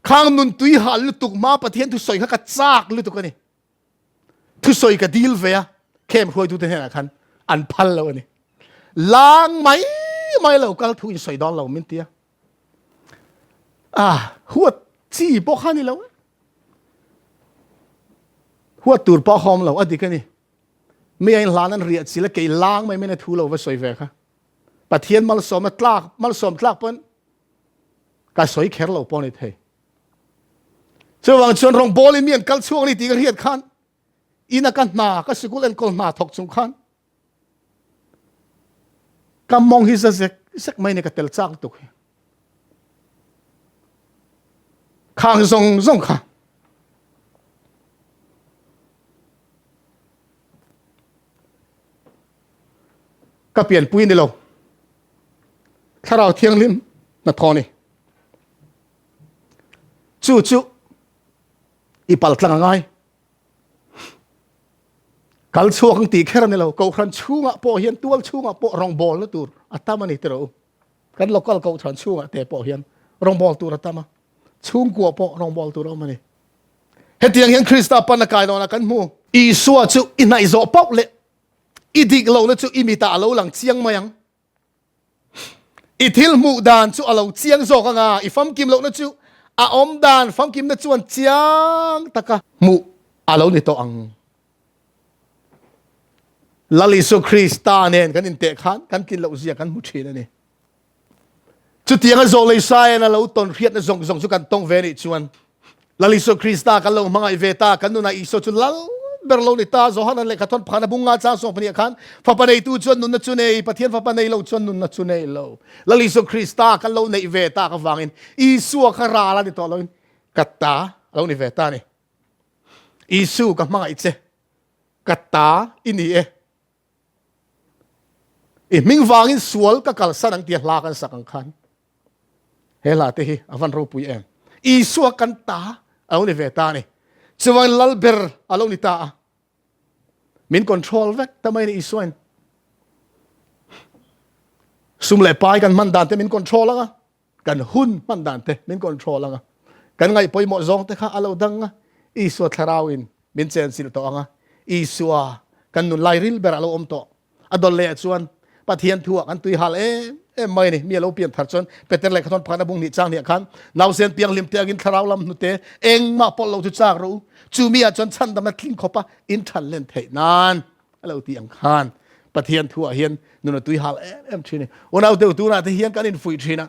khang nun tui hal lutuk ma Pathian thu sawi kha ka chak lutuk ani thu sawi ka dil ve a camp hruaitu te hnenah khan an phal lo ani lang mai mai lo kal thu in sawi dawn lo min tia ah huat chi pawh kha ni lo Huat tur pawh a awm lo, a dik a ni. Mi a inhlan an riah chil a, kei lang mai mai na thu lo va sawi ve kha. Pathian malsawmna tlak, malsawm tlak pawn ka sawi kher lo pawh a ni thei. Chuvang chuan rawngbawlin mi an kal chhuak a ni tih ka hriat khan ina ka hna, ka sikul enkawl hna thawk chung khan Ka mawng hi za zek zek mai ni ka tel chak lutuk hi. Khang zawng zawng kha. Ka pianpui ni lo. Thlarau thianghlim hnathawh ni. Chu chu i paltlang a ngai. Kal chhuak ang tih kher a ni lo. Kohhran chhungah pawh hian tual chhungah pawh rawngbawlna tur a tam a ni tiraw u. Kan local kohhran chhungah te pawh hian rawngbawl tur a tam a. Chhungkua pawh rawngbawl tur a awm a ni. Hetiang hian Krista pan a kai dawnah kan hmu. Isua chu i hnaih zawh pauh leh i dik lohna chu i mitah a lo lang chiang mai ang. I thil hmuh dan chu a lo chiang zawk anga i famkim lohna chu a awm dan famkimna chuan chiang taka hmuh a lo ni tawh ang. Lal Isua Krista nen kan inteh khan kan tlin loh zia kan hmu thin a ni. Chutianga zawh lei saiin a lo tawn hriatna zawng zawng chu kan tawng ve nih chuan Lal Isua Krista kan lo hmangaih ve ta, kan nunah Isua chu lal ber lo ni ta. Johanan lehkha thawn phana bung nga chang sawm pahnih ah khan fapa neitu chuan nunna chu nei, Pathian fapa nei lo chuan nunna chu nei lo. Lal Isua Krista kan lo neih ve tak avangin Isua kha ral a ni tawh loin ka ta a lo ni ve ta a ni. Isu ka hmangaih che, ka ta i ni e. I hming vangin sual ka kalsan ang tia hla kan sak ang khan he hla te hi a van ropui em. Isua kan ta a lo ni ve ta a ni. Chuvangin lal ber a lo ni ta a. Min control vek ta mai a ni Isuain. Sum leh pai kan hman dan te min control ang a. Kan hun hman dan te min control ang a, kan ngaih pawimawh zawng te kha a lo dang a, Isua thlarau in min chenchilh tawh ang a, Isua kan nun lai ril ber a lo awm tawh. A dawl leh ah chuan Pathian thu ah kan tui hal em em mai a ni. Mi a lo pian thar chuan Peter lehkha thawn pakhat a bung hnih chang hnih ah khan nausen pianghlim te angin thlarau lam hnute engmah pawlh lo chu chak rawh u, chu mi ah chuan chhandamna tling khawpa in than len theih nan a lo tih ang khan Pathian thu ah hian nun a tui hal em em thin a ni. Unau deuh tunah te hian kan infuih thin a,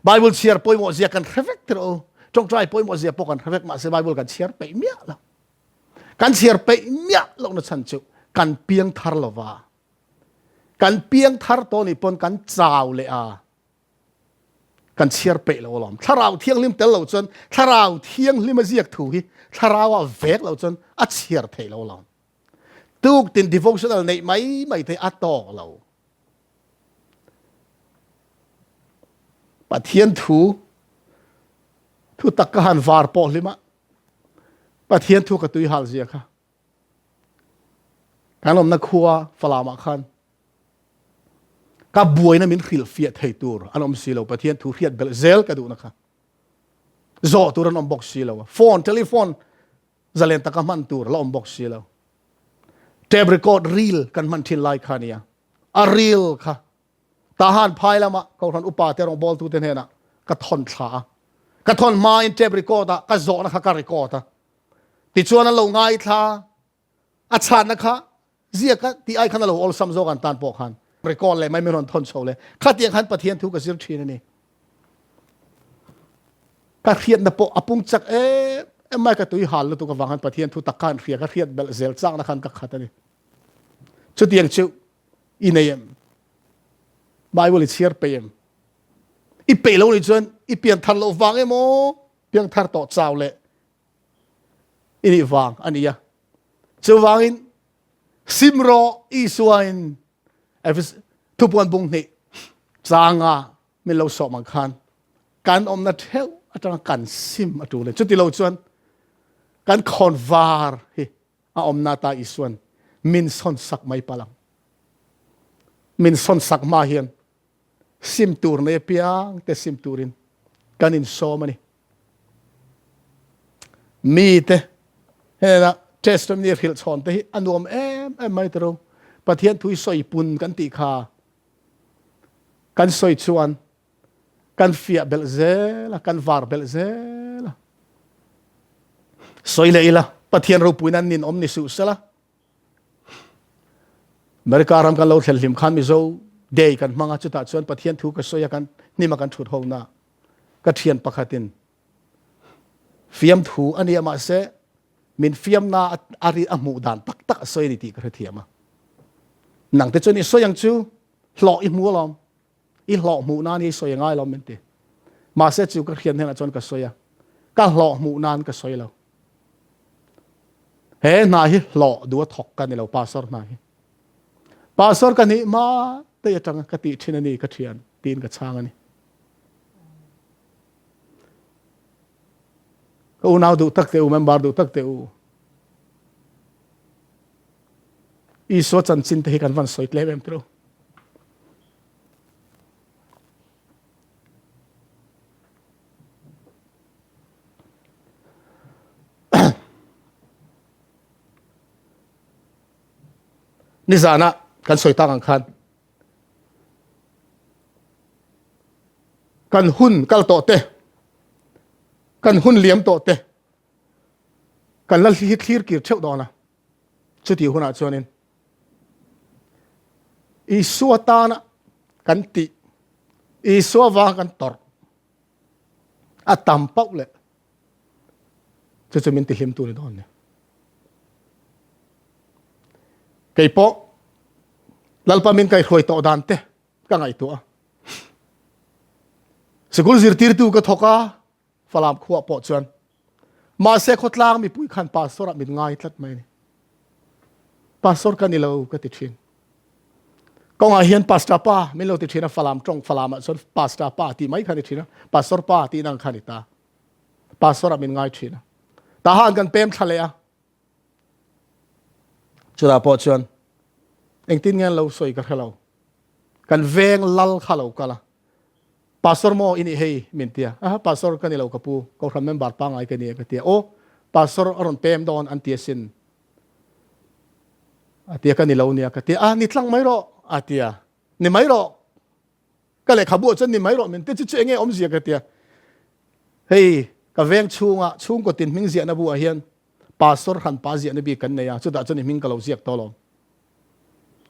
Bible chhiar pawimawh zia kan hre vek tirh u. Ṭawngṭai pawimawh zia pawh kan hre vek mahse Bible kan chhiar peih miah lo. Kan chhiar peih miah lohna chhan chu kan piang thar lova. Kan piang thar tawh nih pawn kan chau leh a. Kan chhiar peih lo alawm. Thlarau thianghlim tel lo chuan thlarau thianghlim a ziak thu hi thlarau ah vek lo chuan a chhiar theih lo alawm. Tuk tin devotional neih mai mai te a tawk lo. Pathian thu thu tak ka han var pawh hlima Pathian thu ka tui hal zia kha. Kan awmna khua Falamah khan ka buaina min hrilh fiah thei tur an awm si lo Pathian thu hriat belh zel ka duhna kha zawh tur an awm bawk si lo phone telephone zalen taka hman tur la awm bawk si lo tape record reel kan hman thin lai kha nia a reel kha Tahan phai lama kohhran upa te rawngbawltute hnenah ka thawn thla a ka thawn hmain tape record ah ka zawhna kha ka record a Tichuan an lo ngaithla, a chhanna kha ziaka tih ai khan a lo awlsam zawk an tan pawh khan record leh mai min rawn thawn chho leh. Khatiang khan Pathian thu ka zir thin a ni. Ka hriatna pawh a pung chak em em mai ka tui hal lutuk avang khan Pathian thu tak khan hria ka hriat belh zel chakna khan ka khat a ni. Chutiang chu i nei em? Bible i chhiar peih em? I peih lo nih chuan i pian thar loh vang emaw piang thar tawh chau leh i nih vang a ni a. Chuvangin sim rawh Isuain thupuan bung hnih changa min lo sawm ang khan kan awmna theuh atanga kan sim a tul e. Chuti lo chuan kan khawn var hi a awmna ta Isuan min sawn sak mai palh ang. Min sawn sak hma hian sim tur nei apiang te sim turin kan insawm a ni. Mite hnena testimony hrilh chhawn te hi a nuam em em mai tiro. Pathian thu hi sawi pun kan tih kha kan sawi chuan kan fiah belh zel a, kan var belh zel a. Sawi leh ila Pathian ropuina nin awm ni suh sela. America ram kan lo thlen hlim khan Mizo Day kan hmang a, chutah chuan Pathian thu ka sawi a, kan hnim a kan thut ho na ka thian pakhatin fiam thu a nia mahse min fiam na a ri a hmuh dan tak tak a sawi a ni tih ka hrethiam a. Nang te chuan i sawi ang chu hlawh i hmu alawm. I hlawh hmuh nan hi sawi a ngai lo min ti. Mahse chu ka hriat hnenah chuan ka sawi a, ka hlawh hmuh nan ka sawi lo. He hna hi hlawh duh a thawk ka ni lo pastor hna hi. Pastor ka nih hma tei atanga ka tih thin a ni ka thian tiin ka chhang a ni. Ka unau duh tak te u, member duh tak te u. Isua chanchin te hi kan van sawi tlem em tiro. Nizana kan sawi tak ang khan kan hun kal tawh te kan hun liam tawh te kan la thlir kir theuh dawn a Chutih hunah chuanin Isua tana kan tih, Isua vanga kan tawrh a tam pauh leh chu chu min tihlimtu ni dawn ni. Kei pawh Lalpa min kaihruai tawh dan te ka ngaihtuah a. Sikul zirtirtu ka thawk a, Falam khuah pawh chuan mahse khawtlang mipui khan pastor ah min ngai tlat mai a ni. Pastor ka ni lo ka ti thin. Kawngah hian pastor pa min lo ti thin a Falam tawng Falam ah chuan pastor pa tih mai kha ni thin a pastor pa tih nang kha ni ta. Pastor ah min ngai thin a. Tahan kan pem thla leh a. Chutah pawh chuan engtin nge an lo sawi ka hre lo. Kan veng lal kha lo kal a. Pastor maw i nih hei min ti a, aha pastor ka ni lo ka pu, kohhran member pangngai ka ni a ka ti a, aw pastor a rawn pem dawn an ti asin a ti a, ka ni lo nia ka ti a, ni tlang mai rawh a ti a, ni mai rawh ka lehkhabu ah chuan ni mai rawh min ti chu chu enge awmzia ka ti a, hei ka veng chhunga chhungkaw tin hming ziahna bu ah hian pastor hran pa ziahna bik kan nei a, chutah chuan i hming ka lo ziak tawh alawm,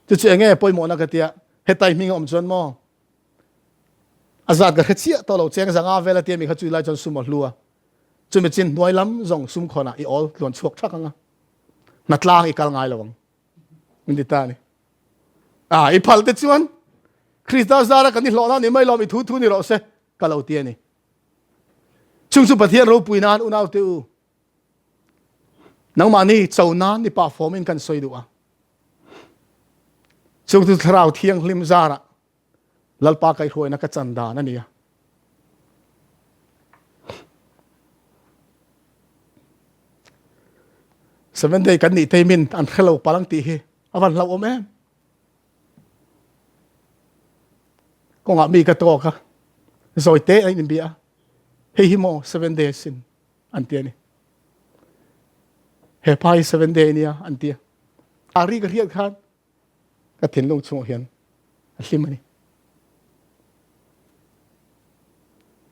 chu chu enge pawimawhna ka ti a, hetai hming a awm chuan maw A zat ka hre chiah tawh lo, cheng zanga vel a tia mi kha chui lai chuan sum a hlu a. Chumi chin hnuai lam zawng sum khawnah i awl tluan chhuak thak anga. Hnatlang i kal ngai lo ang. Min ti ta ni. A i phal te chuan Krista zara kan i hlawhna ni mai lawm i thu thu ni rawh se ka lo ti a ni. Chung chu Pathian ropui nan unau te u. Nangmahni cho nan ni pah fawmin kan sawi duh a. Chung chu thlarau thianghlim zara Lalpa kaihhruaina ka chan dan a ni a. Seven day kan nih teimin an hrelo palang tih hi a van hlauhawm em. Kawngah mi ka tawk a, zawi te a inbia a, hei hi maw seven day sin an ti a ni. He pa hi seven day nia an ti a. A ri ka hriat khan ka thinlung chungah hian a hlim a ni.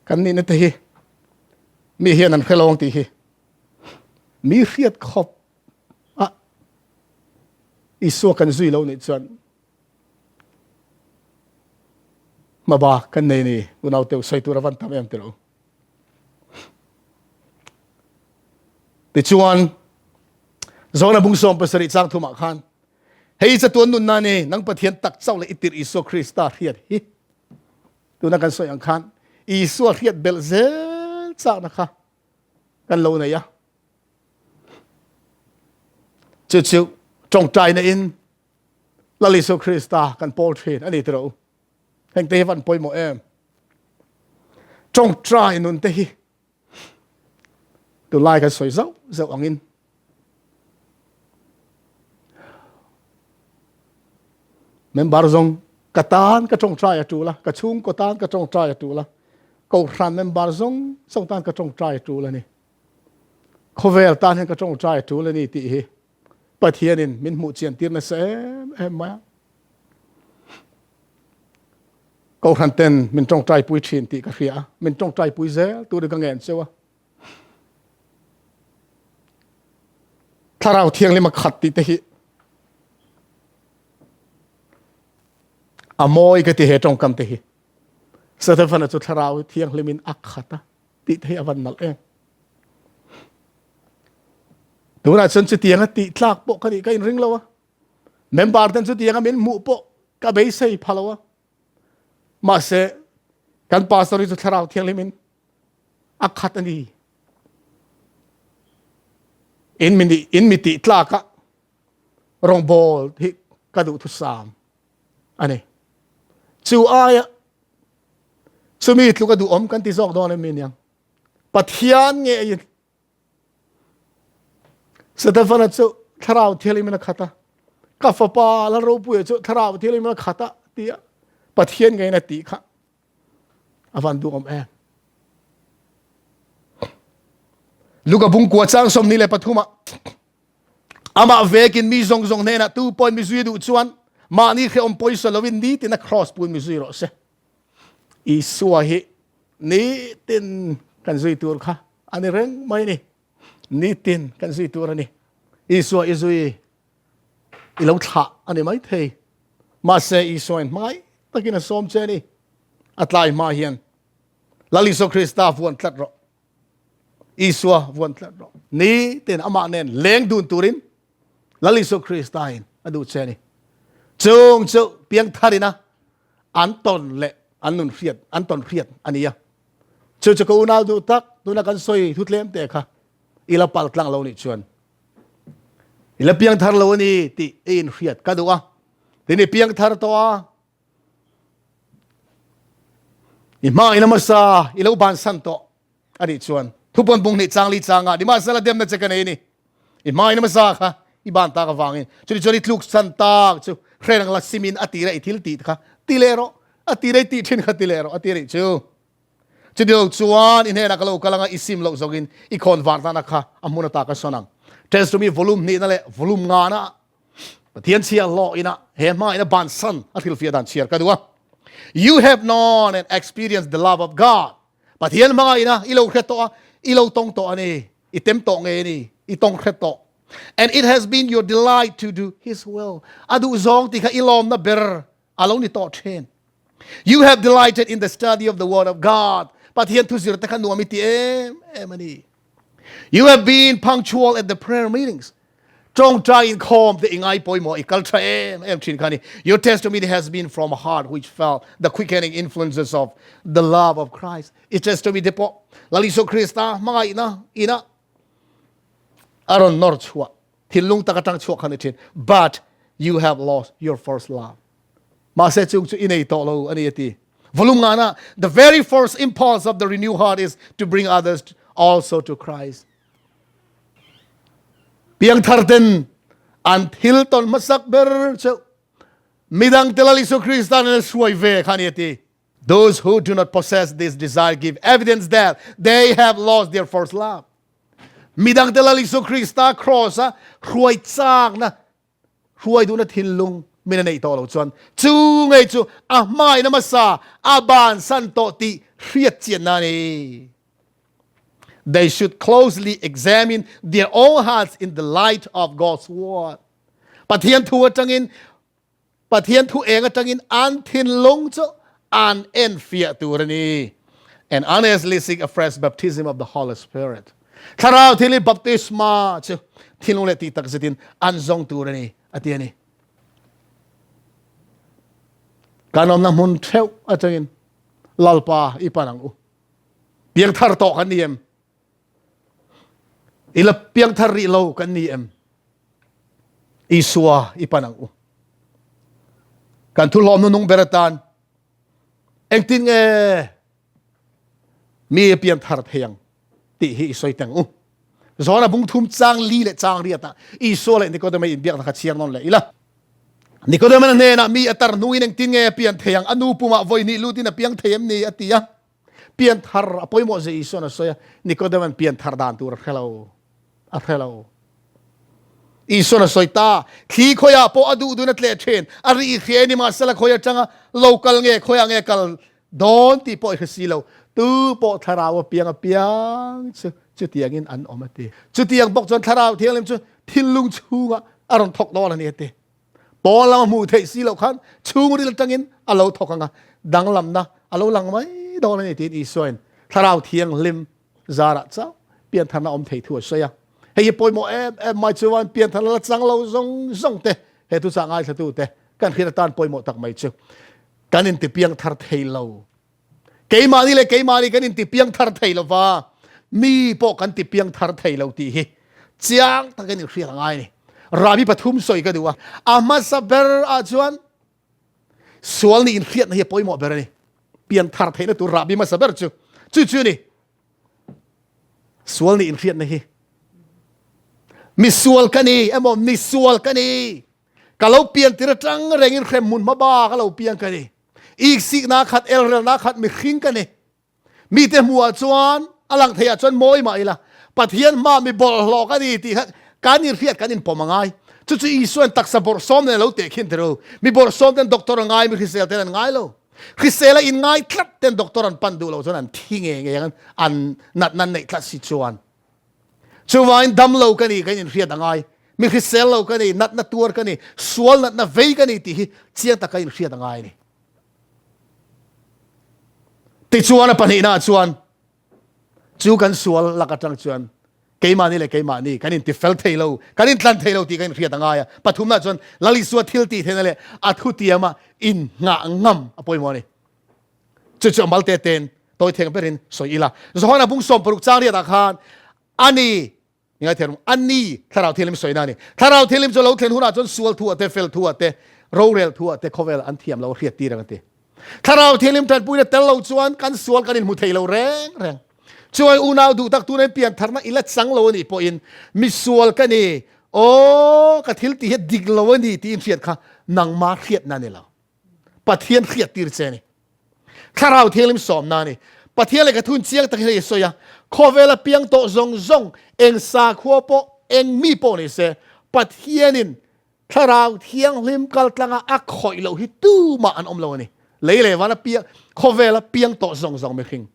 Kan nihna te hi mi hian an hre lo ang tih hi mi hriat khawp a Isua kan zui lo nih chuan hmaba kan nei ni unau teu sawi tur a van tam em tilo. Tichuan Zona bung sawm pasarih chang thumah khan hei chatuan nunna ni nang Pathian tak chauh leh i tirh Isua Krista hriat hi tuna kan sawi ang khan Isua hriat belh zel chakna kha kan lo nei a chu chu tawngtaina in Lal Isua Krista kan pawl thin ani tiro heng te hi van pawimawh em tawngtai nun te hi tunlai kan sawi zauh zauh angin member zawng ka tan ka tawngtai a tul a ka chhungkaw tan ka tawngtai a tul a kohhran member zawng zawng tan ka tawngtai a tul a ni khawvel tan hian ka tawngtai a tul a ni tih hi Pathianin min hmuh chian tir nasa em em mai a Kohhran ten min tawngtai pui thin tih ka hria a, min tawngtai pui zel tur ka ngen cheu a. Thlarau Thianghlim a khat tih te hi a mawi ka ti he tawngkam te hi. Stefana chu Thlarau Thianghlimin a khat a tih te hi a van nalh em. Tunah chuan chutianga tih tlak pawh ka nih ka inring lo a. Member ten chutianga min hmuh pawh ka beisei pha lo a. Mahse kan pastor hi chu thlarau thianghlim in a khat a ni. In mi in mi tih tlak a rawngbawl hi ka duh thusam a ni. Chu aia chumi tluk a duhawm kan ti zawk dawn em mi niang. Pathian nge in Stefana chu thlarau thianghlim in a khat a, ka fapa Lalropuia chu thlarau thianghlim in a khat a tia Pathian ngeiin a tih kha a van duhawm em. Luka bungkua chang 23 ah amah vekin mi zawng zawng hnenah tu pawhin mi zui duh chuan mahni hrehawm pawisa lovin nitin a cross pun mi zui rawh se. Isua hi nitin kan zui tur kha a ni reng mai ni. Nitin kan zui tur a ni. Isua i zui i lo thlah a ni mai thei. Mahse Isua in hmai takin a sawm che ni. A tlai hma hian Lal Isua Krista vuan tlat rawh. Isua vuan tlat rawh. Nitin amah nen leng dun turin Lal Isua Krista in a duh che ni. Chung chu piangtharina an tawn leh an nun hriat an tawn hriat a ni a chu chu ka unau duh tak tuna kan sawi thu tlem te kha ila pal tlang lo nih chuan ila piang thar lo ani tih i in hriat ka duh a tin i piang thar tawh a i hma ina masa i lo ban san tawh Anih chuan thupawn bung hnih chang li changa nimahsela demna che ka nei ni. I hmain hmasa kha i ban tak avangin chuni chuan i tluk san tak chu hreng la simin a tira i thil tih kha ti leh rawh a tira i tih thin kha ti leh rawh a ti rih chu. Chuni lo chuan i hnenah ka lo kal anga i sim loh zawkin i khawn var tana kha a hmun ata ka sawn ang. Test mi volume hnihna leh volume ngana Pathian chhiar hlawh ina he hma ina ban san a thilfiah dan chhiar ka duh a. You have known and experienced the love of God. Pathian hmangaihna i lo hre tawh a, i lo tawng tawh a ni, i tem tawh ngei a ni, i tawng hre tawh. And it has been your delight to do His will. A duh zawng tih kha i lawmna ber a lo ni tawh thin. You have delighted in the study of the word of God. Pathian thu zir te kha nuam i ti em em a ni. You have been punctual at the prayer meetings. Tawngtai inkhawm te i ngai pawimawh i kal tha em em thin kha ni. Your testimony has been from a heart which felt the quickening influences of the love of Christ. I testimony te pawh Lal Isua Krista hmangaihna ina a rawn nawr chhuah thinlung tak atang chhuak kha ni thin. But you have lost your first love. Mahse chung chu i nei tawh lo a ni a ti. Volume ngana the very first impulse of the renewed heart is to bring others also to Christ. Piangthar ten an thil ton hmasak ber chu midang te Lal Isu Krista nen hruai ve kha ni a ti. Those who do not possess this desire give evidence that they have lost their first love. Midang te Lal Isu Krista cross a hruai chak na hruai duhna thinlung min a neih tawh lo chuan chu ngei chu a hmaina hmasa a bansan tawh tih hriat chianna a ni. They should closely examine their own hearts in the light of God's word. Pathian thu atangin Pathian thu eng atangin an thinlung chu an enfiah tur a ni. And honestly seek a fresh baptism of the Holy Spirit. Thlarau thil i baptisma chu thinlung leh tih tak zetin an zawng tur a ni a ti a ni. Kan awmna hmun theuh atangin Lalpa i pan ang u. Piangthar tawh kan ni em? I la piangthar rih lo kan ni em? Isua i pan ang u. Kan thu hlawm nung ber atan engtin nge mi piangthar thei ang tih hi i sawi teng u. Zona bung thum chang li leh chang riat ah Isua leh Nikodema inbiakna kha chhiar nawn leh ila. Nikodema hnenah mi a tar hnuin engtin nge a pian thei ang? A nu pumah vawi hnih lutin a piang thei em ni? a ti a. Pianthar a pawimawh zia Isuan a sawi a, Nikodema'n pianthar dan tur a hre lo. A hre lo. Isuan a sawi ta, thli khawiah pawh a duh dun a tleh thin, a ri i hria ni mahsela khawi atanga lo kal nge khawiah nge kal dawn tih pawh i hre si lo. Tu pawh thlarau a piang a piang chu chutiangin an awm a ti. Chutiang bawk chuan thlarau thianghlim chu thinlung chhungah a rawn thawk dawn a ni a ti. Pawn lama hmuh theih si loh khan chhungril atangin a lo thawk ang a, danglamna a lo lang mai dawn a ni tiin Isuain Thlarau Thianghlim zarah chauh piantharna awm thei thu a sawi a. Hei hi pawimawh em em mai chuan piantharna la chang lo zawng zawng te, he thuchah ngaithla te kan hriat atan pawimawh tak mai chu kan intipiangthar thei lo. Keimahni leh keimahni kan intipiang thar thei lo va, mi pawh kan tipiang thar thei lo tih hi chiang takin in hriat a ngai a ni. Rabi pathum sawi ka duh a, a hmasa ber ah chuan sual nih inhriatna hi a pawimawh ber a ni. Pian thar theihna tur rabi hmasa ber chu chu chu a ni. Sual nih inhriatna hi mi sual ka ni emaw mi sual ka ni ka lo pian tir atang rengin hrem hmun hmaba ka lo piang ka ni. Iksikna khat elrelna khat mihring ka ni. Mite hmuh ah chuan a lang thei ah chuan mawi mah ila Pathian hma mi bawlhhlawh ka ni tih kha kan inhriat kan inpawm a ngai. Chu chu Isuan taksa bawrhsawm nen a lo teh khin tirh. Mi bawrhsawm ten doctor a ngai, mi hrisel ten an ngai lo. Hrisel a inngai tlat ten doctor an pan duh lo chuan an thi ngei ngei ang an natna an neih tlat si chuan. Chuvangin dam lo ka ni kan inhriat a ngai. Mi hrisel lo ka ni, natna tuar ka ni, sual natna vei ka ni tih hi chiang taka inhriat a ngai a ni. Tichuan a pahnihna ah chuan chu kan sual lak atang chuan keimahni leh keimahni kan intifel thei lo, kan intlan thei lo tih kan inhriat a ngai a. Pathumna chuan Lal Isua thil tih theihna leh a thutiama innghah ngam a pawimawh a ni. Chu chu a mal te tein tawi theng berin sawi ila. Johana bung 60 chang riatah khan ani ngai thei ani thlarau thianghlim sawina a ni. Thlarau thianghlim chu lo thlen hunah chuan sual thu ah te, fel thu ah te, rorel thu ah te khawvel an thiam lo a hriat tir ang a ti. Thlarau thianghlim tanpuina tel lo chuan kan sual kan inhmu thei lo reng reng. Chuan unau duh tak tuna pian tharna i la chang lo a nih pawhin misual ka ni, aw ka thil tih hi dik lo a ni tiin hriat kha nangma hriatna a ni lo. Pathian hriat tir che a ni. Thlarau Thianghlim sawmna a ni. Pathian lehkha thun chiang takin hei a sawi a, khawvela piang tawh zawng zawng, eng sakhua pawh, eng mi pawh ni se, Pathianin Thlarau Thianghlim kaltlanga a khawih loh hi tumah an awm lo a ni. Lei leh vana piang, khawvela piang tawh zawng zawng mihring.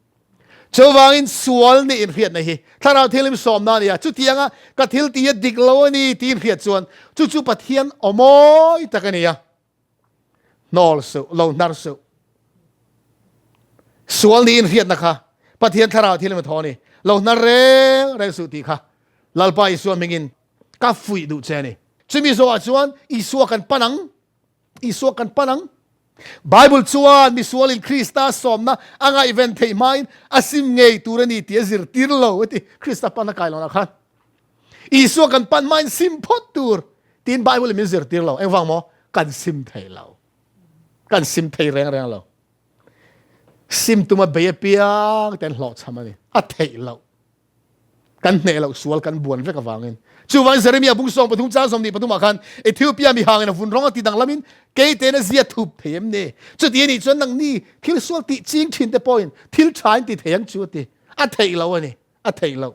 Chuvangin sual nih inhriatna hi Thlarau Thianghlim sawmna a ni a, chutianga ka thil tih hi a dik lo a ni tih inhriat chuan chu chu Pathian aw mawi tak a ni a. Hnawl suh, lo hnar suh. Sual niin hriatna kha Pathian thlarau thil emaw thaw a ni. Lo hnar reng reng suh tih kha Lalpa Isua hmingin ka fuih duh che a ni. Chumi zawhah chuan Isua kan pan ang. Isua kan pan ang. Bible chuan misualin Krista sawmna a ngaihven theih hmain a sim ngei tur a ni tih a zirtir lo a ti. Krista pan a kai lohnah khan Isua kan pan hmain sim phawt tur tiin Bible in min zirtir lo. Engvang maw? Kan sim thei lo. Kan sim thei reng reng lo. Sim tuma bei apiang te an hlawhchham a ni. A theih loh. Kan hneh loh sual kan buan vek avangin. Chuvangin Jeremia bung 13 chang 23 ah khan Ethiopia mi hangin a vun rawng a ti danglamin kei tein a zia thup thei em ni? Chuti a nih chuan nangni thil sual tih ching thin te pawhin thil tha in ti thei ang chu a ti. A theih loh a ni. A theih loh.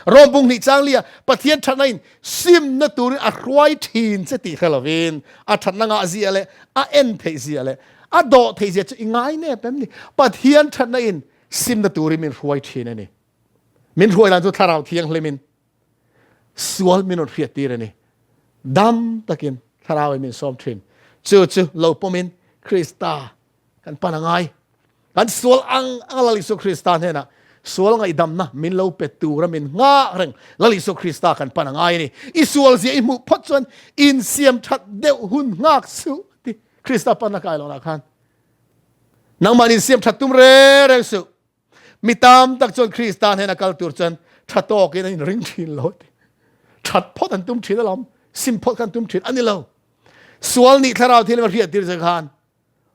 Rom bung hnih chang lia Pathian thatna in simna turin a hruai thin che tih hre lovin a thatna ngah zia leh a en theih zia leh a dawh theih zia chu i ngai nep em ni? Pathian thatna in simna turin min hruai thin a ni. Min hruai dan chu thlarau thianghlimin sual min rawn hriat tir a ni. Dam takin thlarau in min sawm thin. Chu chu lo pawmin Krista kan pan a ngai. Kan sual ang ang Lal Isua Krista hnenah sual ngaihdamna min lo pe tura min nghah reng Lal Isua Krista kan pan a ngai a ni. I sual zia i hmuh phawt chuan insiam that deuh hun nghak suh ti Krista pan a kai lohna khan nangmah insiam that tum reng reng suh. Mi tam tak chuan Krista hnena kal tur chuan tha tawkin an inring thin lo ti. That phawt an tum thin alawm, sim phawt kan tum thin a ni lo. Sual nih thlarau thil a hriat tir che khan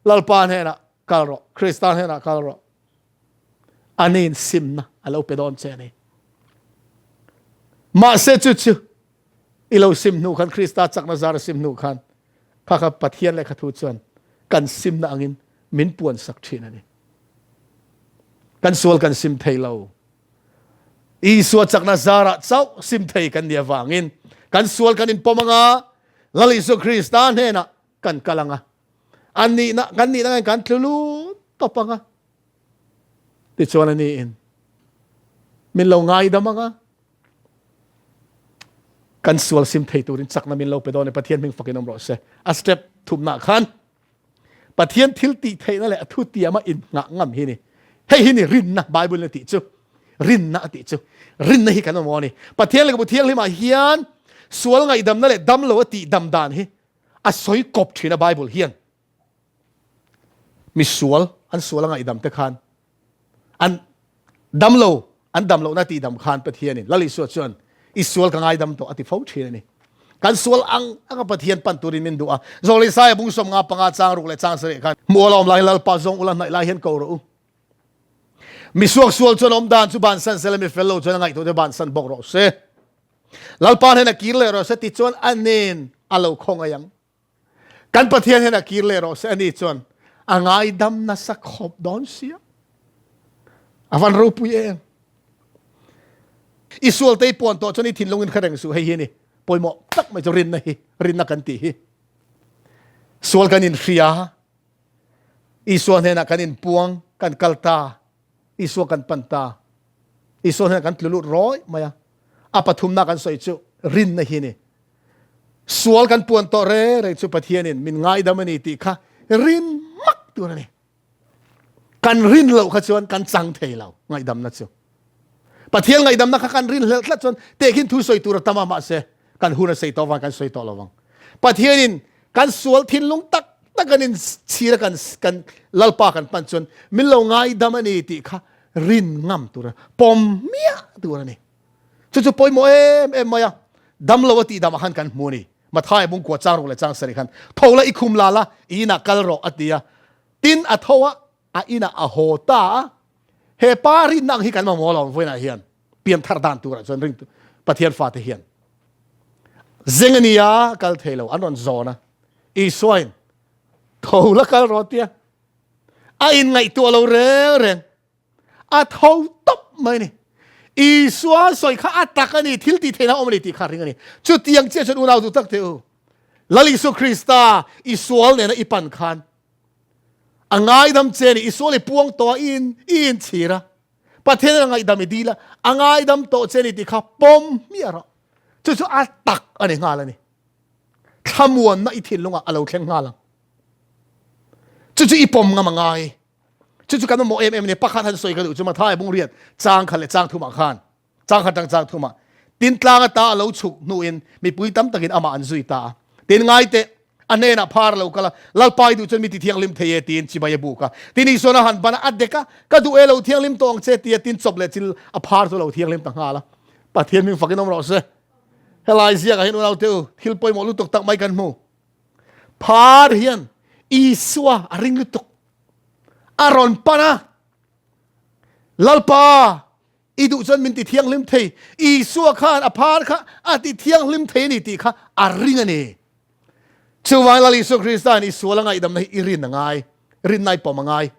Lalpa hnenah kal rawh, Krista hnenah kal rawh. Ani in simna a lo pe dawn che a ni. Mahse chu chu i lo sim hnu khan Krista chakna zar a sim hnu khan kha kha Pathian lehkha thu chuan kan simna angin min puan sak thin a ni. Kan sual kan sim thei lo. Isua chakna zarah chauh sim thei kan nih avangin kan sual kan inpawm anga Lal Isua Krista hnenah kan kal anga an nihna kan nihna ngain kan tlu lut tawp anga tichuan ani in min lo ngaidam anga kan sual sim thei turin chakna min lo pe dawn e Pathian hming fakin awm rawh se a step thumna khan Pathian thil tih theihna leh a thu tiama in nghah ngam hi ni hei hi ni rinna Bible na tih chu rinna a tih chu rinna hi kan awm ni Pathian lehkhabu thianghlimah hian sual ngaihdamna leh damlo a tih dam dan hi a sawi kawp thin a Bible hian mi sual an sual a ngaihdam te khan an damlo an dam lohna tih dam khan Pathianin Lal Isua chuan i sual ka ngaidam tawh a ti fo thin a ni. Kan sual ang anga Pathian pan turin min duh a. Zawlei Saia bung 55 chang ruk leh chang sarih khan hmuh a lawm lai Lalpa zawng ula hnaih lai hian ko rawh u. Mi suak sual chuan awm dan chu bansan sela mi fel lo chuan a ngaihtuah te bansan bawk rawh se. Lalpa hnena kir leh rawh se ti chuan a nen a lo khawngaih ang. Kan Pathian hian a kir leh rawh se ani chuan a ngaidam nasa khawp dawn sia. A van ropui em. I sual te i puan tawh chuan i thinlungin hre reng suh hei hi ni pawimawh tak mai chu rinna hi rinna kan tih hi. Sual kan inhria Isua hnenah kan inpuang kan kal ta Isua kan pan ta. Isua hnenah kan tlu lut rawih mai a. A pathumna kan sawi chu rinna hi ni. Sual kan puan tawh re reng chu Pathianin min ngaidam a ni tih kha rin mak tur a ni. Kan rin loh kha chuan kan chang thei lo ngaihdamna chu. Pathian ngaihdamna kha kan rin hlelh tlat chuan tehkhin thu sawi tur a tam a mahse kan hun a sei tawh vang kan sawi tawh lo vang. Pathianin kan sual thinlung tak tak kan in chhir a kan kan Lalpa kan pan chuan min lo ngaidam a ni tih kha rin ngam tur a pawm miah tur a ni. Chu chu pawimawh em em mai a damlo a tih damah khan kan hmu a ni. Matthai bungkua chang ruk leh chang sarih khan tho la i khum la la i inah kal rawh a ti a. Tin a tho a a inah a haw ta a. He pa rinna ang hi kan mamawh lo vawiinah hian pianthar dan turah chuan ring Pathian fate hian zeng a nia kal thei lo an rawn zawn a Isuain tho la kal rawh tia a in ngaihtuah lo reng reng a tho tawp mai ni Isua sawi kha a tak a ni thil tih theihna awm a ni tih kha ring a ni chutiang chiah chuan unau duh tak te u Lal Isua Krista i sual nena i pan khan A ngaidam che ni, i sual i puang tawh a, i in i inchhir a. Pathian a ngaihdam i dil a, a ngaidam tawh che ni tih kha pawm hmiah rawh. Chu chu a tak a ni nghal a ni. Thlamuanna i thinlungah a lo thleng nghal ang. Chu chu i pawm ngam a ngai. Chu chu kan mamawh em em a ni. Pakhat han sawi ka duh chu Mathai bung riat chang khat leh chang thumah khan chang khat tang chang thumah tin tlang ata a lo chhuk hnuin mipui tam takin amah an zui ta a. Tin ngai teh a hnenah phar a lo kal a, Lalpa i duh chuan mi ti thianghlim thei e tiin chibai a buk a. Tin Isuan a han ban a, a dek a, ka duh e lo thianghlim tawh ang che tia tin chawp leh chil a phar chu a lo thianghlim ta nghal a. Pathian hming fakin awm rawh se. Helai ziakah hian unaute u, thil pawimawh lutuk tak mai kan hmu. Phar hian Isua a ring lutuk. A rawn pan a, Lalpa, i duh chuan min ti thianghlim thei. Isua khan a phar kha a ti thianghlim thei a ni tih kha a ring a ni. Chuvang Lal Isua Krista in i sual a ngaihdamna hi i rin a ngai, rinna i pawm a ngai.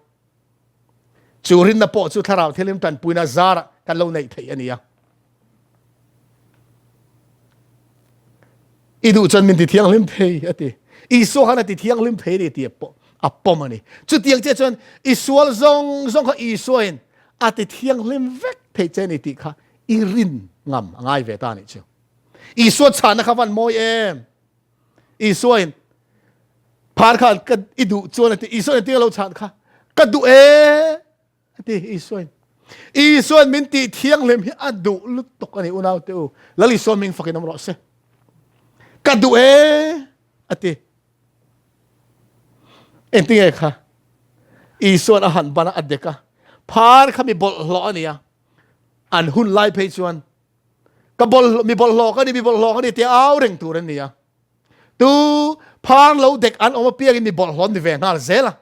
Chu rinna pawh chu Thlarau Thianghlim tanpuina zarah kan lo neih theih a ni a. I duh chuan min ti thianghlim thei a ti. Isua khan a ti thianghlim thei a ni tih pawh a pawm a ni. Chutiang che chuan i sual zawng zawng kha Isua in a ti thianghlim vek thei che a ni tih kha i rin ngam a ngai ve ta a nih chu. Isua chhanna kha van mawi em? Isua in phar khan ka i duh chuan a ti. Isua in tinga lo chhan kha ka duh e a ti Isua in. Isuan min tih thianghlim hi a duh lutuk a ni unau te u. Lal Isua ming fakin awm rawh se. Ka duh e a ti. Engtinge kha? Isuan a han ban a a dek a. Phar kha mi bawlhhlawh a ni a. An hun lai phei chuan ka bawlhhlawh mi bawlhhlawh ka ni mi bawlhhlawh ka ni tia au reng tur an ni a. Tu phar lo dek an awm apiangin mi bawlhhlawh an ni ve nghal zel a.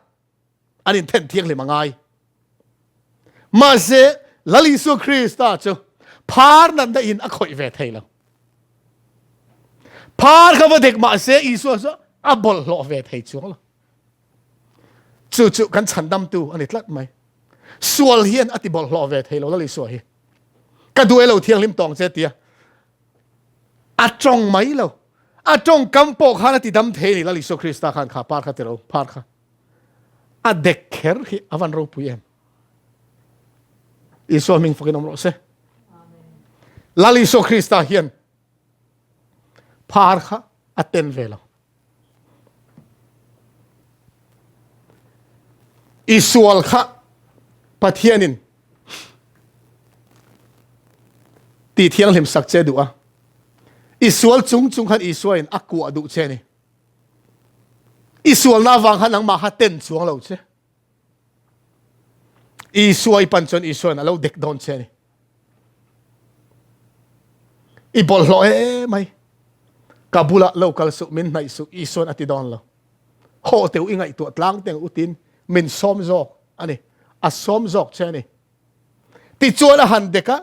An inthen thianghlim a ngai. Mahse Lal Isua Krista chu phar natna in a khawih ve thei lo. Phar kha va dek mahse Isua chu a bawlhhlawh ve thei chuang lo. Chu chu kan chhandamtu a ni tlat mai. Sual hian a ti bawlhhlawh ve thei lo Lal Isua hi. Ka duh e lo thianghlim tawng che tia. A tawng mai lo. A tawngkam pawh khan a ti dam thei ni Lal Isua Krista khan kha par kha ti ro phar kha. A dek kher hi a van ropui em. Isua hming fakin awm rawh se. Lal Isua Krista hian phar kha a ten ve lo. I sual kha Pathianin ti thianghlim sak che duh a. I sual chung chung khan Isua in a kuah duh che ni. I sualna avang khan nangmah kha ten chuang lo che. Isua i pan chuan Isuan a lo dek dawn che ni. I bawlhhlawh e mai. Ka bulah lo kal suh, min hnaih suh, Isuan a ti dawn lo. Haw teu i ngaihtuah tlang teng utin min sawm zawk a ni. A sawm zawk che a ni. Tichuan a han dek a,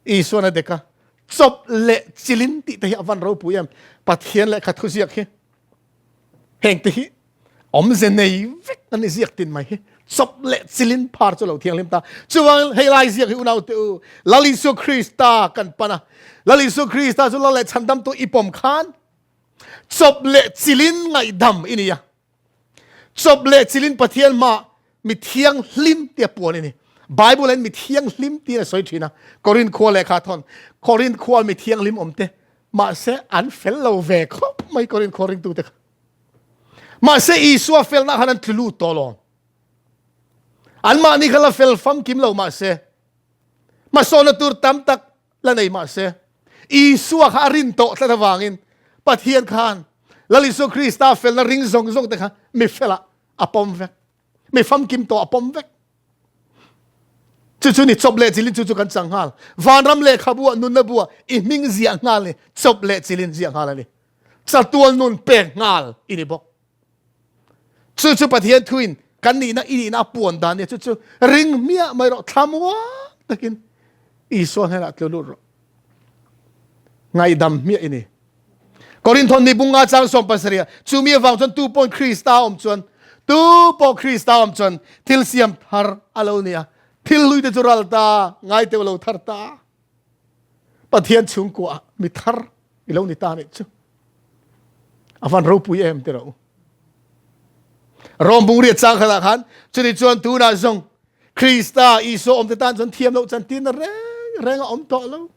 Isuan a dek a, chawp leh chilin tih te hi a van ropui em. Pathian lehkha thuziak hi heng te hi awmze nei vek an ni ziak tin mai hi. Chawp leh chilin phar chu lo thianghlim ta. Chuvangin hei lai ziak hi unau te u, Lal Isua Krista kan pan a. Lal Isua Krista chu Lal leh chhandamtu i pawm khan chawp leh chilin ngaihdam i ni a. Chawp leh chilin Pathian hmaah mi thianghlim tia puan i ni. Bible in mi thianghlim tiin a sawi thin a. Korinth khua lehkha thawn, Korinth khua mi thianghlim awm te, mahse an fel lo ve khawp mai Korinth khua ringtute kha. Mahse Isua felna khan an tlu lut tawh lo. Anmahni kha la fel famkim lo mahse hmasawnna tur tam tak la nei mahse Isua kha a rin tawh tlat avangin Pathian khan Lal Isua Krista felna ring zawng zawng te kha mi felah a pawm vek. Mi famkim tawh a pawm vek. Chu chu ni chawp leh chilin chu chu kan chang nghal. Vanram lehkhabu ah nunna bu ah i hming ziah nghal ni chawp leh chilin ziah nghal a ni. Chatual nun pek nghal i ni bawk. Chu chu Pathian thuin kan nihna i nihna a puan dan nia chu chu ring hmiah mai rawh thlamuang takin Isua hnenah tlu lut rawh. Ngaihdam hmiah i ni. Korinthon ni bunga chang sawm pasarih chu mi avang chuan tu pawhin Krista awm chuan tu pawh Krista awm chuan thil siam thar a lo ni a thil hlui te chu ral ta ngai teuh lo thar ta Pathian chhungkua mi thar i lo ni ta nih chu a van ropui em ti ro Rom bungriat chang khatah khan chuni chuan tunah zawng Krista Isua awm te tan chuan thiam loh chan tin reng reng a awm tawh lo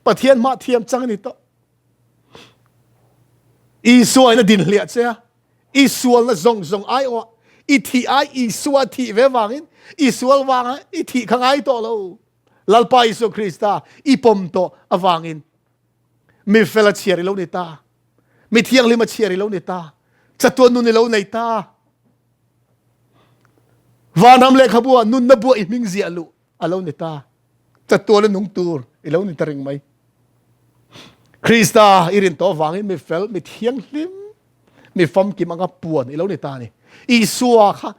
Pathian mah thiam chang ni tawh Isua in a din hliah che a i sualna zawng zawng ai aw. I thih ai Isua thih ve vangin i sual vanga i thih kha ngai tawh lo. Lalpa Isua Krista i pawm tawh avangin mi fel a chhiar i lo ni ta. Mi thianghlim a chhiar i lo ni ta. Chatuan nun i lo nei ta. Vanram lehkhabu ah nunna bua i hming ziah luh a lo ni ta. Chatuan a nung tur i lo ni ta ring mai. Krista i rin tawh avangin mi fel, mi thianghlim, mi famkim anga puan i lo ni ta a ni. Isua kha